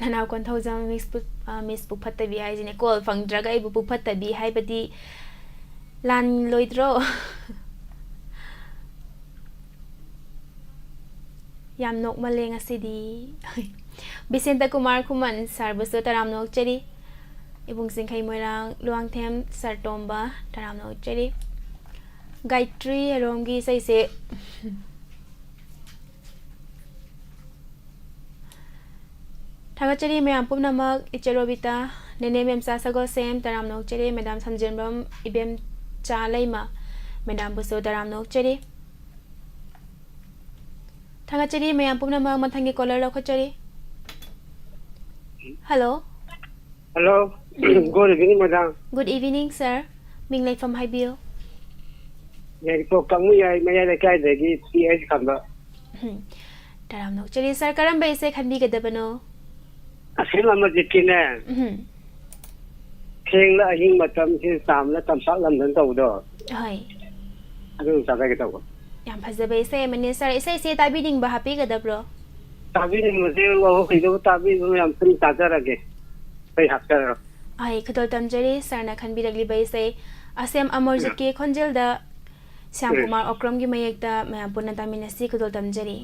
ꯅꯅꯥꯎ ꯀꯣꯟꯊꯧꯖꯝ, ꯃꯤꯁ ꯄꯨ-, ꯑ, ꯃꯤꯁ ꯄꯨ ꯐꯠꯇꯕꯤ ꯍꯥꯏꯁꯤꯅꯦ, ꯀꯣꯜ ꯐꯪꯗ꯭ꯔꯒ ꯑꯩꯕꯨ ꯄꯨ ꯐꯠꯇꯕꯤ ꯍꯥꯏꯕꯗꯤ ꯂꯥꯟꯂꯣꯏꯗ꯭ꯔꯣ? ꯌꯥꯝ ꯅꯣꯛꯃꯜꯂꯦ ꯉꯁꯤꯗꯤ꯫ ꯕꯤꯁꯦꯟꯇ ꯀꯨꯃꯥꯔ ꯈꯨꯃꯟ ꯁꯥꯔꯕꯨꯁꯨ ꯇꯔꯥꯝꯅ ꯑꯣꯛꯆꯔꯤ꯫ ꯏꯕꯨꯡ ꯆꯤꯡꯈꯩ ꯃꯣꯏꯔꯥꯡ ꯂꯨꯋꯥꯡꯊꯦꯝ ꯁꯥꯔ ꯇꯣꯝꯕ ꯇꯔꯥꯝꯅ ꯑꯣꯛꯆꯔꯤ꯫ ꯒꯥꯌꯇ꯭ꯔꯤ ꯑꯔꯣꯝꯒꯤ ꯏꯁꯩꯁꯦ ꯊꯥꯒꯠꯆꯔꯤ ꯃꯌꯥꯝ ꯄꯨꯝꯅꯃꯛ꯫ ꯏꯆꯦ ꯔꯣꯕꯤꯇꯥ, ꯅꯦꯅꯦ ꯃꯦꯝꯆꯥ ꯁꯒꯣꯜꯁꯦꯝ, ꯇꯔꯥꯝꯅ ꯑꯣꯛꯆꯔꯤ꯫ ꯃꯦꯗꯥꯝ ꯁꯝꯖꯦꯟꯕꯝ ꯏꯕꯦꯝꯆꯥ ꯂꯩꯃ, ꯃꯦꯗꯥꯝꯕꯨꯁꯨ ꯇꯔꯥꯝꯅ ꯑꯣꯛꯆꯔꯤ꯫ ꯊꯥꯒꯠꯆꯔꯤ ꯃꯌꯥꯝ ꯄꯨꯝꯅꯃꯛ꯫ ꯃꯊꯪꯒꯤ ꯀꯣꯂꯔ ꯂꯧꯈꯠꯆꯔꯤ꯫ ꯍꯜꯂꯣ꯫ ꯍꯜꯂꯣ꯫ ꯎꯝ꯫ Good evening, madam꯫ Good evening, sir꯫ ꯃꯤꯡ ꯂꯩꯐꯝ ꯍꯥꯏꯕꯤꯌꯨ꯫ ꯌꯥꯏꯔꯤꯄꯣꯛ ꯀꯥꯡꯃꯨ ꯌꯥꯏ ꯃꯌꯥꯏ ꯂꯩꯀꯥꯏꯗꯒꯤ ꯄꯤ ꯑꯩꯆ ꯈꯝꯕ꯫ ꯎꯝ꯫ ꯇꯔꯥꯝꯅ ꯑꯣꯛꯆꯔꯤ꯫ ꯁꯥꯔ, ꯀꯔꯝꯕ ꯏꯁꯩ ꯈꯟꯕꯤꯒꯗꯕꯅꯣ? ꯑꯁꯤꯝ ꯑꯃꯔꯖꯤꯠꯀꯤꯅꯦ꯫ ꯎꯝ꯫ ꯊꯦꯡꯂ ꯑꯍꯤꯡ ꯃꯇꯝꯁꯤ ꯇꯥꯝꯂ ꯇꯝꯄꯥꯛ ꯂꯝꯗꯝ ꯇꯧꯕꯗꯣ꯫ ꯍꯣꯏ꯫ ꯑꯗꯨ ꯇꯥꯖꯒꯦ ꯇꯧꯕ꯫ ꯌꯥꯝ ꯐꯖꯕ ꯏꯁꯩ ꯑꯃꯅꯤ꯫ ꯁꯥꯔ, ꯏꯁꯩꯁꯦ ꯇꯥꯕꯤꯅꯤꯡꯕ ꯍꯥꯞꯄꯤꯒꯗꯕ꯭ꯔꯣ? ꯇꯥꯕꯤꯅꯤꯡꯕꯁꯦ ꯋꯥꯍꯣꯡ ꯀꯩꯗꯧꯕ ꯇꯥꯕꯤꯕ ꯃꯌꯥꯝ ꯁꯨꯝ ꯇꯥꯖꯔꯒꯦ꯫ ꯑꯩ ꯍꯥꯞꯆꯔꯣ꯫ ꯑꯩ ꯈꯨꯗꯣꯜ ꯇꯝꯖꯔꯤ ꯁꯥꯔꯅ ꯈꯟꯕꯤꯔꯛꯂꯤꯕ ꯏꯁꯩ ꯑꯁꯦꯝ ꯑꯃꯔꯖꯤꯠꯀꯤ ꯈꯣꯟꯖꯦꯜꯗ ꯁ꯭ꯌꯥꯝ ꯀꯨꯃꯥꯔ ꯑꯣꯀ꯭ꯔꯝꯒꯤ ꯃꯌꯦꯛꯇ ꯃꯌꯥꯝ ꯄꯨꯟꯅ ꯇꯥꯃꯤꯟꯅꯁꯤ꯫ ꯈꯨꯗꯣꯜ ꯇꯝꯖꯔꯤ꯫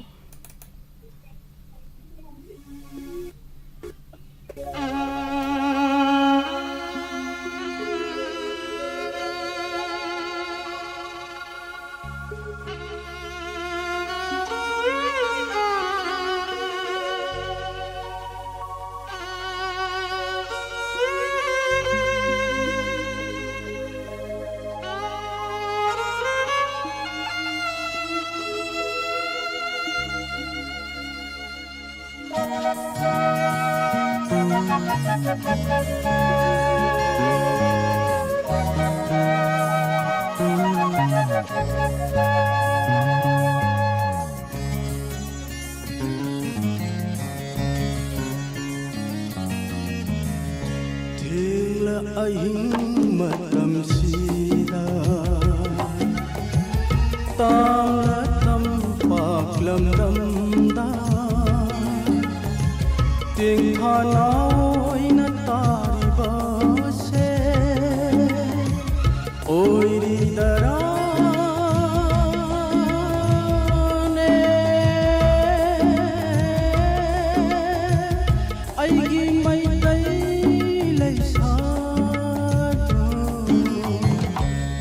ꯊꯦꯡꯂ ꯑꯍꯤꯡ ꯃꯇꯝꯁꯤꯗ, ꯇꯥꯡꯂ ꯇꯝꯄꯥꯛ ꯂꯝꯗꯝꯗ, ꯇꯦꯡꯊꯥꯅ ꯑꯣꯏꯅ ꯇꯥꯔꯤꯕꯁꯦ ꯑꯣꯏꯔꯤꯗꯔꯥꯅꯦ? ꯑꯩꯒꯤ ꯃꯩꯇꯩ ꯂꯩꯁꯥꯗꯣ,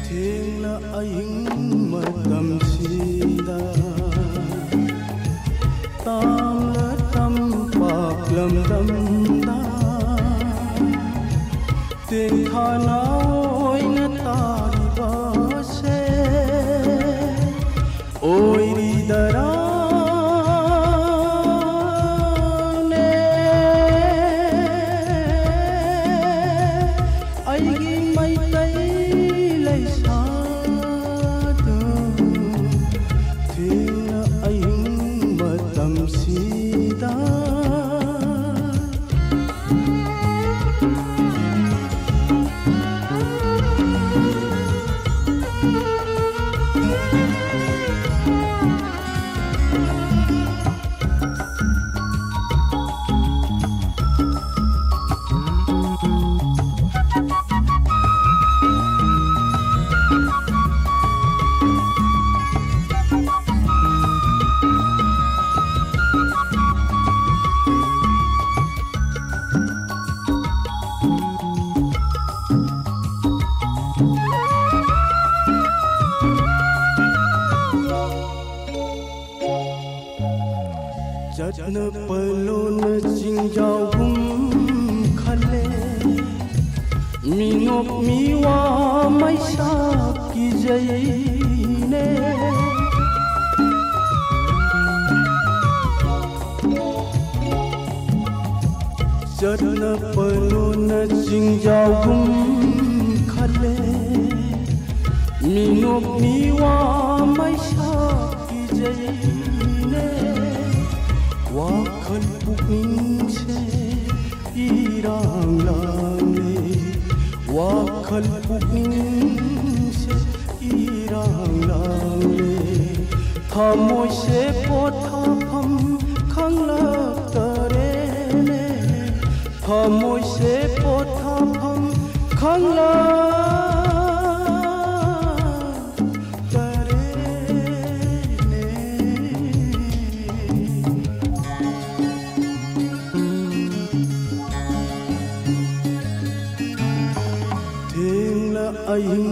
ꯊꯦꯡꯂ ꯑꯍꯤꯡ ꯃꯇꯝꯁꯤꯗ, ꯇꯥꯡꯂ ꯇꯝꯄꯥꯛ ꯂꯝꯗꯝꯗ, ꯇꯦꯡꯊꯥꯅ ꯑꯣꯏꯅ ꯇꯥꯔꯤꯕꯁꯦ ꯑꯣꯏꯔꯤꯗꯔꯥꯅꯦ? ꯑꯩꯒꯤ ꯃꯩꯇꯩ ꯂꯩꯁꯥꯗꯣ, ꯊꯦꯡꯅ ꯑꯍꯤꯡ ꯃꯇꯝꯁꯤꯗ꯫ ꯆꯠꯅ ꯄꯂꯣꯅ ꯆꯤꯡꯖꯥꯎꯒꯨꯝ ꯈꯜꯂꯦ, ꯃꯤꯅꯣꯛ ꯃꯤꯋꯥ ꯃꯩꯁꯥ ꯀꯤꯖꯩꯅꯦ꯫ ꯆꯠꯅ ꯄꯅꯣꯅ ꯆꯤꯡꯖꯥꯎꯒꯨꯝ ꯈꯜꯂꯦ꯫ ꯃꯤꯅꯣꯛ ꯃꯤꯋꯥ ꯃꯩꯁꯥ ꯄꯤꯖꯩꯅꯦ꯫ ꯋꯥꯈꯜ ꯄꯨꯛꯅꯤꯡꯁꯦ ꯏꯔꯥꯡ ꯂꯥꯡꯂꯦ꯫ ꯋꯥꯈꯜ ꯄꯨꯛꯅꯤꯡꯁꯦ ꯏꯔꯥꯡ ꯂꯥꯡꯂꯦ꯫ ꯊꯃꯣꯏꯁꯦ ꯄꯣꯊꯥꯐꯝ ꯈꯪꯂꯛꯇꯔꯦꯅꯦ꯫ ꯊꯃꯣꯏꯁꯦ ꯄꯣꯊꯥꯐꯝ ꯈꯪꯂꯛꯇꯔꯦꯅꯦ꯫ ꯊꯦꯡꯂ ꯑꯍꯤꯡ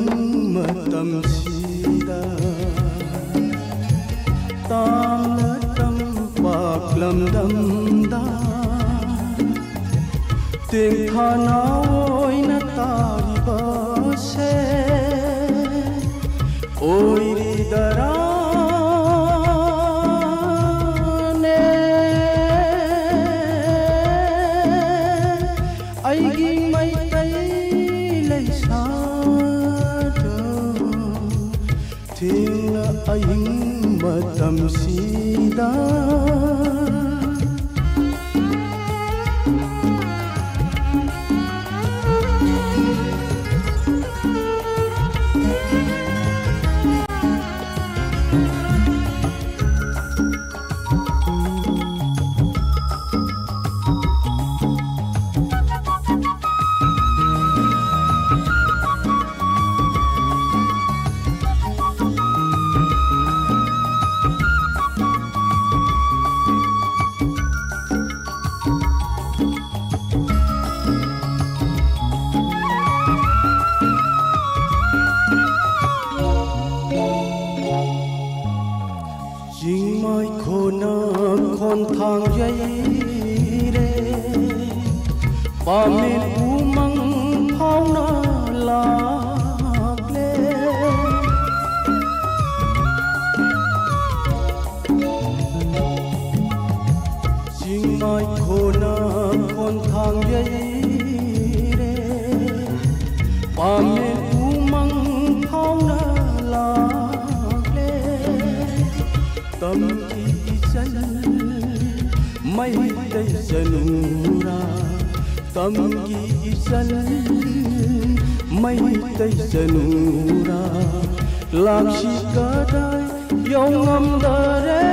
ꯃꯇꯝꯁꯤꯗ ꯇꯥꯝꯅ ꯇꯝꯄꯥꯛ ꯂꯝꯗꯝꯗ ꯇꯦꯡꯊꯥꯅ ꯑꯣꯏꯅ ꯇꯥꯔꯤꯕꯁꯦ ꯑꯣꯏꯔꯤꯗꯔꯥꯅꯦ? ꯑꯩꯒꯤ ꯃꯩꯇꯩ ꯂꯩꯁꯥꯗꯣ ꯊꯦꯡꯅ ꯑꯍꯤꯡ ꯃꯇꯝꯁꯤꯗ꯫ ꯆꯤꯡꯃꯥꯏ ꯈꯣꯟꯅ ꯈꯣꯟꯊꯥꯡ ꯌꯩꯔꯦ, ꯄꯥꯃꯦꯟ ꯎꯃꯪ ꯐꯥꯎꯅ ꯂꯥꯛꯂꯦ꯫ ꯆꯤꯡꯃꯥꯏ ꯈꯣꯟꯅ ꯈꯣꯟꯊꯥꯡ ꯇꯝꯒꯤ ꯏꯆꯟ ꯃꯩꯇꯩ ꯆꯅꯨꯔꯥ, ꯇꯝꯒꯤ ꯏꯆꯟ ꯃꯩꯇꯩ ꯆꯅꯨꯔꯥ, ꯂꯥꯛꯁꯤ ꯀꯗꯥꯏ ꯌꯧꯉꯝꯗꯔꯦꯅꯦ꯫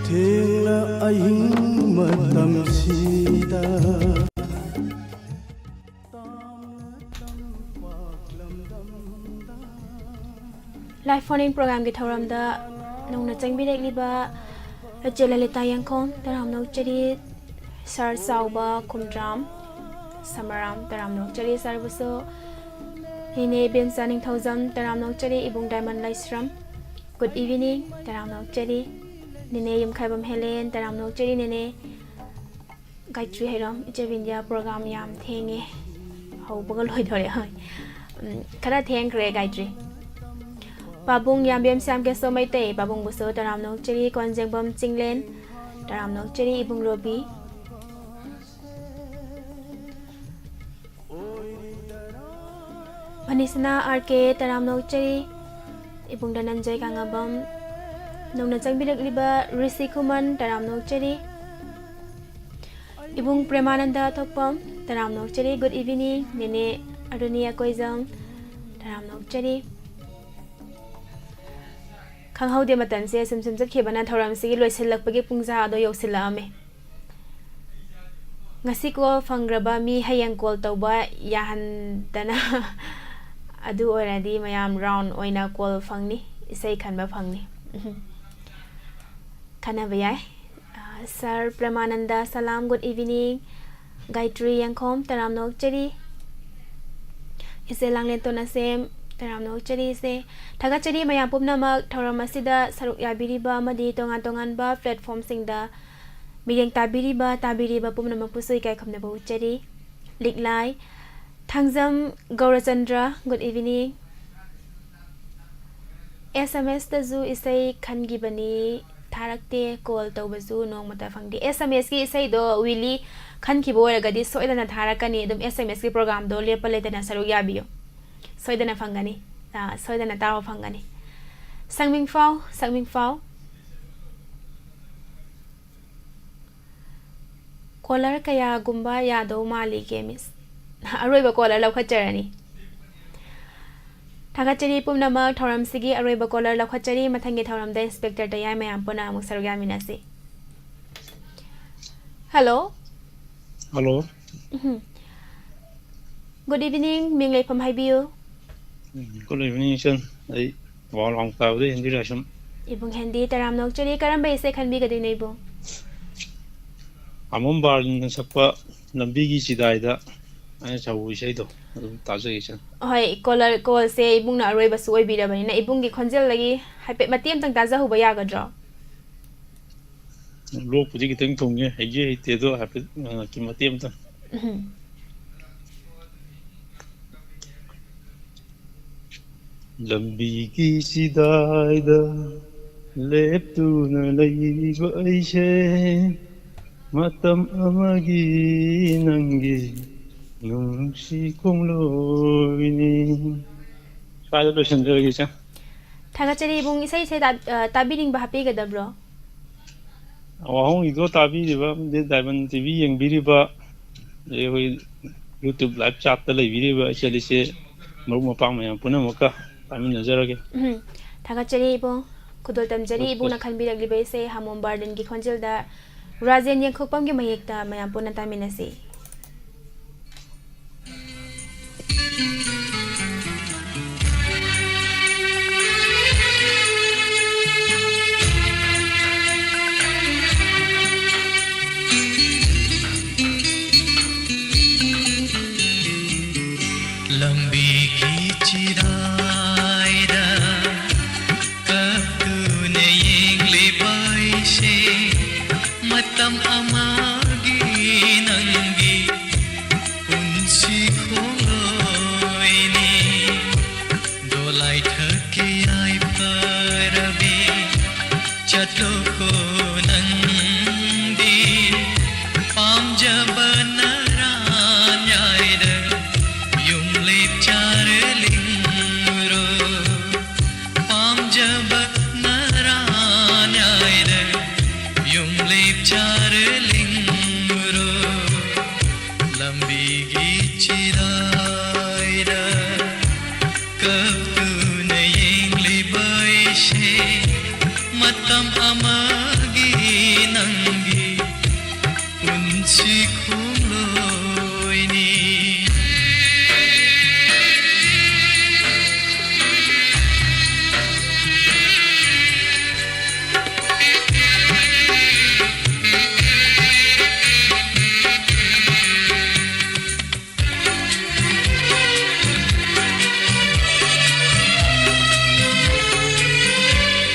ꯊꯦꯡꯂ ꯑꯍꯤꯡ ꯃꯇꯝꯁꯤꯗ꯫ Live phone-in programꯒꯤ ꯊꯧꯔꯝꯗ ꯅꯧꯅ ꯆꯪꯕꯤꯔꯛꯂꯤꯕ ꯏꯆꯦ ꯂꯂꯤꯇꯥ ꯌꯦꯡꯈꯣꯝ, ꯇꯔꯥꯝꯅ ꯑꯣꯛꯆꯔꯤ꯫ Sir ꯆꯥꯎꯕ ꯈꯨꯝꯗ꯭ꯔꯥꯝ ꯁꯃꯔꯥꯝ, ꯇꯔꯥꯝꯅ ꯑꯣꯛꯆꯔꯤ꯫ Sir ꯕꯨꯁꯨ ꯅꯦꯅꯦ ꯏꯕꯦꯝꯆꯥ ꯅꯤꯡꯊꯧꯖꯝ, ꯇꯔꯥꯝꯅ ꯑꯣꯛꯆꯔꯤ꯫ ꯏꯕꯨꯡ ꯗꯥꯏꯃꯟ ꯂꯥꯏꯁ꯭ꯔꯝ, good evening, ꯇꯔꯥꯝꯅ ꯑꯣꯛꯆꯔꯤ꯫ ꯅꯦꯅꯦ ꯌꯨꯝꯈꯥꯏꯕꯝ ꯍꯦꯂꯦꯟ, ꯇꯔꯥꯝꯅ ꯑꯣꯛꯆꯔꯤ ꯅꯦꯅꯦ꯫ ꯒꯥꯌꯇ꯭ꯔꯤ ꯍꯩꯔꯣꯝ, ꯏꯆꯦ ꯕꯤꯟꯗꯤꯌꯥ, program ꯌꯥꯝ ꯊꯦꯡꯉꯦ, ꯍꯧꯕꯒ ꯂꯣꯏꯗꯣꯔꯦ꯫ ꯍꯣꯏ, ꯎꯝ, ꯈꯔ ꯊꯦꯡꯈ꯭ꯔꯦ ꯒꯥꯌꯇ꯭ꯔꯤ꯫ ꯄꯥꯕꯨꯡ ꯌꯥꯝꯕꯦꯝ ꯁ꯭ꯌꯥꯝ ꯀꯦꯁꯣ ꯃꯩꯇꯩ, ꯄꯥꯕꯨꯡꯕꯨꯁꯨ ꯇꯔꯥꯝꯅ ꯑꯣꯛꯆꯔꯤ꯫ ꯀꯣꯟꯖꯦꯡꯕꯝ ꯆꯤꯡꯂꯦꯟ, ꯇꯔꯥꯝꯅ ꯑꯣꯛꯆꯔꯤ꯫ ꯏꯕꯨꯡ ꯔꯣꯕꯤ꯫ ꯃꯅꯤꯁꯅꯥ ꯑꯥꯔ ꯀꯦ, ꯇꯔꯥꯝꯅ ꯑꯣꯛꯆꯔꯤ꯫ ꯏꯕꯨꯡ ꯙꯅꯟꯖꯣꯏ ꯀꯥꯉꯕꯝ, ꯅꯧꯅ ꯆꯪꯕꯤꯔꯛꯂꯤꯕ ꯔꯤꯁꯤ ꯈꯨꯃꯟ, ꯇꯔꯥꯝꯅ ꯑꯣꯛꯆꯔꯤ꯫ ꯏꯕꯨꯡ ꯄ꯭ꯔꯦꯃꯥꯅꯟꯗ ꯊꯣꯛꯄꯝ, ꯇꯔꯥꯝꯅ ꯑꯣꯛꯆꯔꯤ꯫ Good evening, ꯅꯦꯅꯦ ꯑꯔꯨꯅꯤ ꯑꯀꯣꯏꯖꯝ, ꯇꯔꯥꯝꯅ ꯑꯣꯛꯆꯔꯤ꯫ ꯈꯪꯍꯧꯗꯦ, ꯃꯇꯝꯁꯦ ꯁꯨꯝ ꯁꯨꯝ ꯆꯠꯈꯤꯕꯅ ꯊꯧꯔꯝꯁꯤꯒꯤ ꯂꯣꯏꯁꯤꯜꯂꯛꯄꯒꯤ ꯄꯨꯡꯖꯥ ꯑꯗꯣ ꯌꯧꯁꯤꯜꯂꯛꯑꯝꯃꯦ꯫ ꯉꯁꯤ call ꯐꯪꯈ꯭ꯔꯕ ꯃꯤ ꯍꯌꯦꯡ call ꯇꯧꯕ ꯌꯥꯍꯟꯗꯅ, ꯑꯗꯨ ꯑꯣꯏꯔꯗꯤ ꯃꯌꯥꯝ round ꯑꯣꯏꯅ call ꯐꯪꯅꯤ, ꯏꯁꯩ ꯈꯟꯕ ꯐꯪꯅꯤ꯫ ꯈꯟꯅꯕ ꯌꯥꯏ꯫ ꯑ, Sir ꯄ꯭ꯔꯦꯃꯥꯅꯟꯗ, ꯁꯂꯥꯝ, good evening꯫ ꯒꯥꯌꯇ꯭ꯔꯤ ꯌꯦꯡꯈꯣꯝ, ꯇꯔꯥꯝꯅ ꯑꯣꯛꯆꯔꯤ꯫ ꯏꯆꯦ ꯂꯥꯡꯂꯦꯟ ꯇꯣꯟꯅꯁꯦꯝ, ꯇꯔꯥꯝꯅ ꯑꯣꯛꯆꯔꯤ ꯏꯆꯦ꯫ ꯊꯥꯒꯠꯆꯔꯤ ꯃꯌꯥꯝ ꯄꯨꯝꯅꯃꯛ ꯊꯧꯔꯝ ꯑꯁꯤꯗ ꯁꯔꯨꯛ ꯌꯥꯕꯤꯔꯤꯕ ꯑꯃꯗꯤ ꯇꯣꯉꯥꯟ ꯇꯣꯉꯥꯟꯕ platformꯁꯤꯡꯗ ꯃꯤꯠꯌꯦꯡ ꯇꯥꯕꯤꯔꯤꯕ, ꯇꯥꯕꯤꯔꯤꯕ ꯄꯨꯝꯅꯃꯛꯄꯨꯁꯨ ꯏꯀꯥꯏ ꯈꯨꯝꯅꯕ ꯎꯠꯆꯔꯤ꯫ ꯂꯤꯛꯂꯥꯏ Thangjam ꯒꯧꯔꯆꯟꯗ꯭ꯔ, good evening꯫ S M S ꯇꯁꯨ ꯏꯁꯩ ꯈꯟꯈꯤꯕꯅꯤ, ꯊꯥꯔꯛꯇꯦ, ꯀꯣꯜ ꯇꯧꯕꯁꯨ ꯅꯣꯡꯃꯇ ꯐꯪꯗꯦ꯫ ꯑꯦꯁ ꯑꯦꯝ ꯑꯦꯁꯀꯤ ꯏꯁꯩꯗꯣ ꯋꯤꯂꯤ ꯈꯟꯈꯤꯕ ꯑꯣꯏꯔꯒꯗꯤ ꯁꯣꯏꯗꯅ ꯊꯥꯔꯛꯀꯅꯤ꯫ ꯑꯗꯨꯝ ꯑꯦꯁ ꯑꯦꯝ ꯑꯦꯁꯀꯤ ꯄ꯭ꯔꯣꯒ꯭ꯔꯥꯝꯗꯣ ꯂꯦꯞꯄ ꯂꯩꯇꯅ ꯁꯔꯨꯛ ꯌꯥꯕꯤꯌꯨ꯫ ꯁꯣꯏꯗꯅ ꯐꯪꯒꯅꯤ꯫ ꯑ, ꯁꯣꯏꯗꯅ ꯇꯥꯕ ꯐꯪꯒꯅꯤ꯫ ꯁꯪꯃꯤꯡꯐꯥꯎ, ꯁꯪꯃꯤꯡꯐꯥꯎ꯫ ꯀꯣꯂꯔ ꯀꯌꯥꯒꯨꯝꯕ ꯌꯥꯗꯧ ꯃꯥꯜꯂꯤꯒꯦ, ꯃꯤꯁ? ꯑꯔꯣꯏꯕ ꯀꯣꯂꯔ ꯂꯧꯈꯠꯆꯔꯅꯤ꯫ ꯊꯥꯒꯠꯆꯔꯤ ꯄꯨꯝꯅꯃꯛ꯫ ꯊꯧꯔꯝꯁꯤꯒꯤ ꯑꯔꯣꯏꯕ ꯀꯣꯂꯔ ꯂꯧꯈꯠꯆꯔꯤ꯫ ꯃꯊꯪꯒꯤ ꯊꯧꯔꯝꯗ ꯏꯟꯁꯄꯦꯛꯇꯔ ꯇꯌꯥꯏ ꯃꯌꯥꯝ ꯄꯨꯟꯅ ꯑꯃꯨꯛ ꯁꯔꯨꯛ ꯌꯥꯃꯤꯟꯅꯁꯤ꯫ ꯍꯜꯂꯣ꯫ ꯍꯜꯂꯣ꯫ ꯎꯝ꯫ ꯒꯨꯗ ꯏꯚꯤꯅꯤꯡ, ꯃꯤꯡ ꯂꯩꯐꯝ ꯍꯥꯏꯕꯤꯌꯨ꯫ ꯎꯝ, ꯒꯨꯗ ꯏꯚꯤꯅꯤꯡ, ꯏꯆꯟ꯫ ꯑꯩ ꯋꯥ ꯂꯥꯎ ꯇꯥꯕꯗ ꯍꯦꯟꯗꯤ ꯂꯥꯏꯁꯝ꯫ ꯏꯕꯨꯡ ꯍꯦꯟꯗꯤ ꯇꯔꯥꯝꯅ ꯑꯣꯛꯆꯔꯤ꯫ ꯀꯔꯝꯕ ꯏꯁꯩ ꯈꯟꯕꯤꯒꯗꯣꯏꯅꯣ, ꯏꯕꯨꯡ? ꯑꯃꯣꯝ ꯕꯥꯔꯅ ꯁꯛꯄ ꯂꯝꯕꯤꯒꯤ ꯆꯤꯗꯥꯏꯗ ꯑꯩꯅ ꯁꯧꯕ ꯏꯁꯩꯗꯣ ꯑꯗꯨꯝ ꯇꯥꯖꯒꯦ, ꯏꯆꯟ꯫ ꯍꯣꯏ, ꯀꯣꯂꯔ, ꯀꯣꯜꯁꯦ ꯏꯕꯨꯡꯅ ꯑꯔꯣꯏꯕꯁꯨ ꯑꯣꯏꯕꯤꯔꯕꯅꯤꯅ, ꯏꯕꯨꯡꯒꯤ ꯈꯣꯟꯖꯦꯜꯗꯒꯤ ꯍꯥꯏꯐꯦꯠ ꯃꯇꯦꯛ ꯑꯃꯇꯪ ꯇꯥꯖꯍꯧꯕ ꯌꯥꯒꯗ꯭ꯔꯣ? ꯂꯣꯛꯄꯨꯗꯤ ꯈꯤꯇꯪ ꯊꯨꯡꯉꯦ, ꯍꯩꯁꯨ ꯍꯩꯇꯦ, ꯑꯗꯣ ꯍꯥꯏꯐꯦꯠ, ꯑ, ꯃꯇꯦꯛ ꯑꯃꯇꯪ꯫ ꯎꯝ꯫ ꯂꯝꯕꯤꯒꯤ ꯆꯤꯗꯥꯏꯗ ꯂꯦꯞꯇꯨꯅ ꯂꯩꯕ ꯑꯩꯁꯦ, ꯃꯇꯝ ꯑꯃꯒꯤ ꯅꯪꯒꯤ ꯅꯨꯡꯁꯤ ꯈꯣꯡꯂꯣꯏꯅꯤ꯫ ꯁ꯭ꯋꯥꯏꯗ ꯂꯣꯏꯁꯤꯟꯖꯔꯒꯦ, ꯏꯆꯟ꯫ ꯊꯥꯒꯠꯆꯔꯤ ꯏꯕꯨꯡ꯫ ꯏꯁꯩꯁꯦ ꯇꯥ-, ꯑ, ꯇꯥꯕꯤꯅꯤꯡꯕ ꯍꯥꯞꯄꯤꯒꯗꯕ꯭ꯔꯣ? ꯋꯥꯍꯣꯡꯒꯤꯗꯣ ꯇꯥꯕꯤꯔꯤꯕ ꯑꯃꯗꯤ ꯗꯥꯏꯃꯟ ꯇꯤ ꯚꯤ ꯌꯦꯡꯕꯤꯔꯤꯕ, ꯑꯗꯩ ꯑꯩꯈꯣꯏ YouTube live chat ꯇ ꯂꯩꯕꯤꯔꯤꯕ ꯏꯆꯜ ꯏꯆꯦ ꯃꯔꯨꯞ ꯃꯄꯥꯡ ꯃꯌꯥꯝ ꯄꯨꯝꯅꯃꯛꯀ ꯇꯥꯃꯤꯟꯅꯖꯔꯒꯦ꯫ ꯎꯝ, ꯊꯥꯒꯠꯆꯔꯤ ꯏꯕꯨꯡ꯫ ꯈꯨꯗꯣꯜ ꯇꯝꯖꯔꯤ ꯏꯕꯨꯡꯅ ꯈꯟꯕꯤꯔꯛꯂꯤꯕ ꯏꯁꯩ ꯍꯥꯃꯣꯝ ꯕꯥꯔꯗꯟꯒꯤ ꯈꯣꯟꯖꯦꯜꯗ ꯔꯥꯖꯦꯟ ꯌꯦꯡꯈꯣꯛꯄꯝꯒꯤ ꯃꯌꯦꯛꯇ ꯃꯌꯥꯝ ꯄꯨꯟꯅ ꯇꯥꯃꯤꯟꯅꯁꯤ꯫ ꯂꯝꯕꯤꯒꯤ ꯆꯤꯔꯥꯏꯗ ꯀꯞꯇꯨꯅ ꯌꯦꯡꯂꯤꯕ ꯑꯩꯁꯦ, ꯃꯇꯝ ꯑꯃꯒꯤ ꯅꯪꯒꯤ ꯆꯠꯂꯣꯀꯣ ꯅꯪꯗꯤ ꯄꯥꯝꯖꯕ ꯅꯔꯥꯟꯌꯥꯏꯗ ꯌꯨꯝ ꯂꯦꯞꯆꯔꯂꯤꯡꯉꯨꯔꯣ꯫ ꯄꯥꯝꯖꯕ ꯅꯔꯥꯟꯌꯥꯏꯗ ꯌꯨꯝ ꯂꯦꯞꯆꯔꯂꯤꯡꯉꯨꯔꯣ꯫ ꯂꯝꯕꯤꯒꯤ ꯆꯤꯔꯥꯏꯗ ꯀꯞꯇꯨꯅ ꯌꯦꯡꯂꯤꯕ ꯑꯩꯁꯦ ꯃꯇꯝ ꯑꯃꯒꯤ ꯅꯪꯒꯤ ꯄꯨꯟꯁꯤ ꯈꯣꯡꯂꯣꯏꯅꯤ꯫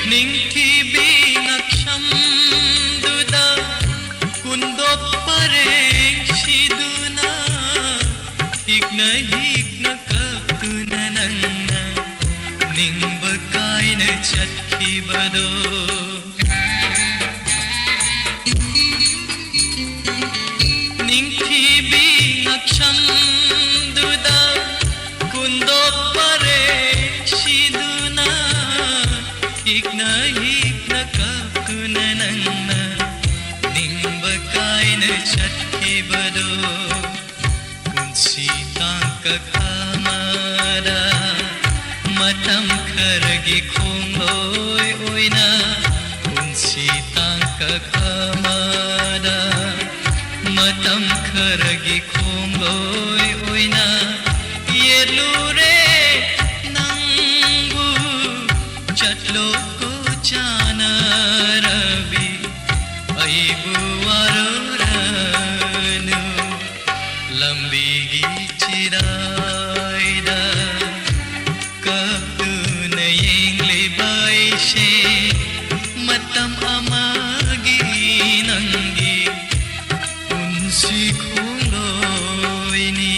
ꯅꯤꯡꯊꯤꯕꯤ ꯉꯛꯁꯝꯗꯨꯗ ꯀꯨꯟꯗꯣꯛ ꯄꯔꯦꯡ ꯁꯤꯗꯨꯅ ꯍꯤꯛꯅ ꯍꯤꯛꯅ ꯀꯞꯇꯨꯅ ꯅꯪꯅ ꯅꯤꯡꯕ ꯀꯥꯏꯅ ꯆꯠꯈꯤꯕꯗꯣ꯫ ꯅꯤꯡꯊꯤꯕꯤ ꯉꯛꯁꯝꯗꯨꯗ ꯀꯨꯟꯗꯣꯛ ꯄꯔꯦꯡ ꯁꯤꯗꯨꯅ ꯍꯤꯛꯅ ꯍꯤꯛꯅ ꯀꯞꯇꯨꯅ ꯅꯪꯅ ꯅꯤꯡꯕ ꯀꯥꯏꯅ ꯆꯠꯈꯤꯕꯗꯣ꯫ ꯄꯨꯟꯁꯤ ꯇꯥꯡꯀꯛ ꯑꯃꯗ ꯃꯇꯝ ꯈꯔꯒꯤ ꯈꯣꯡꯂꯣꯏ ꯑꯣꯏꯅ, ꯄꯨꯟꯁꯤ ꯇꯥꯡꯀꯛ ꯑꯃꯗ ꯃꯇꯝ ꯈꯔꯒꯤ ꯈꯣꯡꯂꯣꯏ ꯑꯣꯏꯅ ꯌꯦꯠꯂꯨꯔꯦ ꯅꯪꯕꯨ꯫ ꯆꯠꯂꯣꯀꯣ ꯆꯥꯅꯔꯕꯤ, ꯑꯩꯕꯨ ꯋꯥꯔꯧꯔꯅꯨ꯫ ꯂꯝꯕꯤꯒꯤ ꯆꯤꯔꯥꯏꯗ ꯀꯞꯇꯨꯅ ꯌꯦꯡꯂꯤꯕ ꯑꯩꯁꯦ ꯃꯇꯝ ꯑꯃꯒꯤ ꯅꯪꯒꯤ ꯄꯨꯟꯁꯤ ꯈꯣꯡꯂꯣꯏꯅꯤ꯫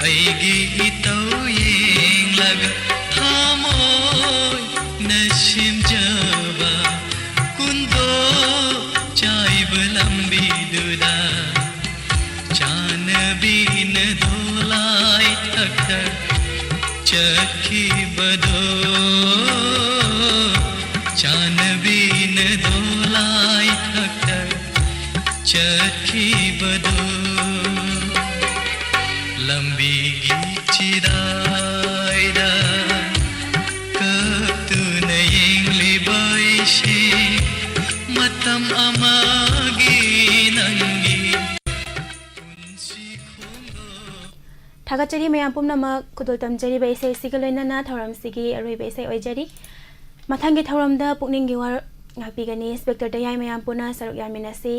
ꯑꯩꯒꯤ ꯏꯇꯧ ꯌꯦꯡꯂꯒ ꯊꯃꯣꯏꯅ ꯁꯦꯝꯖꯕ ꯀꯨꯟꯗꯣ ꯆꯥꯏꯕ ꯂꯝꯕꯤꯗꯨꯗ ꯆꯥꯅꯕꯤꯅ ꯗꯣꯂꯥꯏ ꯊꯛꯇ ꯆꯠꯈꯤꯕꯗꯣ, ꯆꯥꯅꯕꯤꯅ ꯗꯣꯂꯥꯏ ꯊꯛꯇ ꯆꯠꯈꯤꯕꯗꯣ, ꯂꯝꯕꯤꯒꯤ ꯆꯤꯔꯥꯏꯗ ꯀꯞꯇꯨꯅ ꯌꯦꯡꯂꯤꯕ ꯑꯩꯁꯦ ꯃꯇꯝ ꯑꯃꯒꯤ ꯅꯪꯒꯤ ꯄꯨꯟꯁꯤ ꯈꯣꯡꯗꯣ ꯊꯥꯒꯠꯆꯔꯤ ꯃꯌꯥꯝ ꯄꯨꯝꯅꯃꯛ꯫ ꯈꯨꯗꯣꯜ ꯇꯝꯖꯔꯤꯕ ꯏꯁꯩꯁꯤꯒ ꯂꯣꯏꯅꯅ ꯊꯧꯔꯝꯁꯤꯒꯤ ꯑꯔꯣꯏꯕ ꯏꯁꯩ ꯑꯣꯏꯖꯔꯤ꯫ ꯃꯊꯪꯒꯤ ꯊꯧꯔꯝꯗ ꯄꯨꯛꯅꯤꯡꯒꯤ ꯋꯥꯔꯣꯜ ꯉꯥꯛꯄꯤꯒꯅꯤ ꯏꯟꯁꯄꯦꯛꯇꯔ ꯇꯌꯥꯏ ꯃꯌꯥꯝ ꯄꯨꯟꯅ ꯁꯔꯨꯛ ꯌꯥꯃꯤꯟꯅꯁꯤ꯫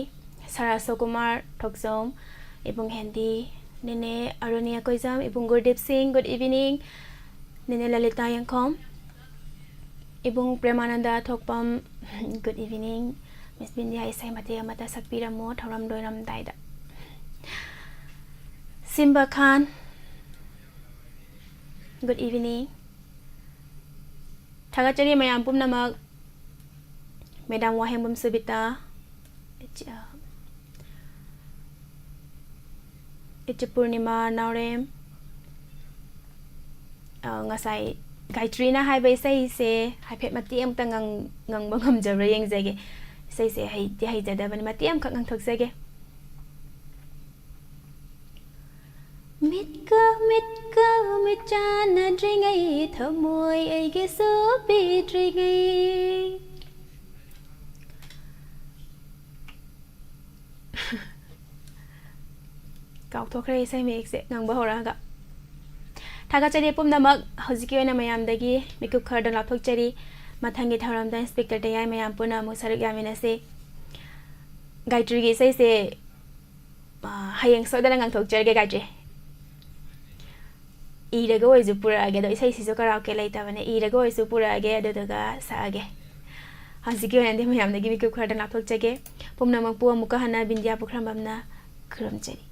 ꯁꯥꯔ ꯑꯁꯣꯛ ꯀꯨꯃꯥꯔ ꯊꯣꯛꯆꯣꯝ, ꯏꯕꯨꯡ ꯍꯦꯟꯗꯤ, ꯅꯦꯅꯦ ꯑꯔꯨꯅꯤ ꯑꯀꯣꯏꯖꯝ, ꯏꯕꯨꯡ ꯒꯨꯔꯗꯤꯞ ꯁꯤꯡ, good evening꯫ ꯅꯦꯅꯦ ꯂꯂꯤꯇꯥ ꯌꯦꯡꯈꯣꯝ, ꯏꯕꯨꯡ ꯄ꯭ꯔꯦꯃꯥꯅꯟꯗ ꯊꯣꯛꯄꯝ, good evening꯫ ꯃꯤꯁ ꯕꯤꯟꯗꯤꯌꯥ ꯏꯁꯩ ꯃꯇꯦꯛ ꯑꯃꯇ ꯁꯛꯄꯤꯔꯝꯃꯣ ꯊꯧꯔꯝ ꯂꯣꯏꯔꯝꯗꯥꯏꯗ꯫ ꯁꯤꯝꯕ ꯈꯥꯟ, good evening꯫ ꯊꯥꯒꯠꯆꯔꯤ ꯃꯌꯥꯝ ꯄꯨꯝꯅꯃꯛ꯫ ꯃꯦꯗꯥꯝ ꯋꯥꯍꯦꯡꯕꯝ ꯁꯨꯕꯤꯇꯥ, ꯏꯆꯦ, ꯏꯆꯦ ꯄꯨꯔꯅꯤꯃꯥ ꯅꯥꯎꯔꯦꯝ꯫ ꯑ, ꯉꯁꯥꯏ ꯒꯥꯌꯇ꯭ꯔꯤꯅ ꯍꯥꯏꯕ ꯏꯁꯩꯁꯦ ꯍꯥꯏꯐꯦꯠ ꯃꯇꯦꯛ ꯑꯃꯇ ꯉꯪ-, ꯉꯪꯕ ꯉꯝꯖꯕ꯭ꯔꯥ ꯌꯦꯡꯖꯒꯦ꯫ ꯏꯁꯩꯁꯦ ꯍꯩꯗꯤ ꯍꯩꯖꯗꯕꯅꯤ, ꯃꯇꯦꯛ ꯑꯃꯈꯛ ꯉꯪꯊꯣꯛꯆꯒꯦ꯫ ꯃꯤꯠꯀ ꯃꯤꯠꯀ ꯃꯤꯠ ꯆꯥꯟꯅꯗ꯭ꯔꯤꯉꯩ, ꯊꯃꯣꯏ ꯑꯩꯒꯤꯁꯨ ꯄꯤꯗ꯭ꯔꯤꯉꯩ꯫ ꯀꯥꯎꯊꯣꯛꯈ꯭ꯔꯦ ꯏꯁꯩ ꯃꯌꯦꯛꯁꯦ ꯉꯪꯕ ꯍꯧꯔꯛꯑꯒ꯫ ꯊꯥꯒꯠꯆꯔꯤ ꯄꯨꯝꯅꯃꯛ꯫ ꯍꯧꯖꯤꯛꯀꯤ ꯑꯣꯏꯅ ꯃꯌꯥꯝꯗꯒꯤ ꯃꯤꯀꯨꯞ ꯈꯔꯗꯪ ꯂꯥꯞꯊꯣꯛꯆꯔꯤ꯫ ꯃꯊꯪꯒꯤ ꯊꯧꯔꯝꯗ ꯏꯟꯁꯄꯦꯛꯇꯔ ꯇꯌꯥꯏ ꯃꯌꯥꯝ ꯄꯨꯟꯅ ꯑꯃꯨꯛ ꯁꯔꯨꯛ ꯌꯥꯃꯤꯟꯅꯁꯤ꯫ ꯒꯥꯌꯇ꯭ꯔꯤꯒꯤ ꯏꯁꯩꯁꯦ, ꯑ, ꯍꯌꯦꯡ ꯁꯣꯏꯗꯅ ꯉꯪꯊꯣꯛꯆꯔꯒꯦ, ꯒꯥꯌꯇ꯭ꯔꯤ꯫ ꯏꯔꯒ ꯑꯣꯏꯁꯨ ꯄꯨꯔꯛꯑꯒꯦ, ꯑꯗꯣ ꯏꯁꯩꯁꯤꯁꯨ ꯀꯔꯥꯎꯀꯦ ꯂꯩꯇꯕꯅꯦ, ꯏꯔꯒ ꯑꯣꯏꯁꯨ ꯄꯨꯔꯛꯑꯒꯦ, ꯑꯗꯨꯗꯨꯒ ꯁꯛꯑꯒꯦ꯫ ꯍꯧꯖꯤꯛꯀꯤ ꯑꯣꯏꯅꯗꯤ ꯃꯌꯥꯝꯗꯒꯤ ꯃꯤꯀꯨꯞ ꯈꯔꯗꯪ ꯂꯥꯞꯊꯣꯛꯆꯒꯦ꯫ ꯄꯨꯝꯅꯃꯛꯄꯨ ꯑꯃꯨꯛꯀ ꯍꯟꯅ ꯕꯤꯟꯗꯤꯌꯥ ꯄꯨꯈ꯭ꯔꯝꯕꯝꯅ ꯈꯨꯔꯨꯝꯖꯔꯤ꯫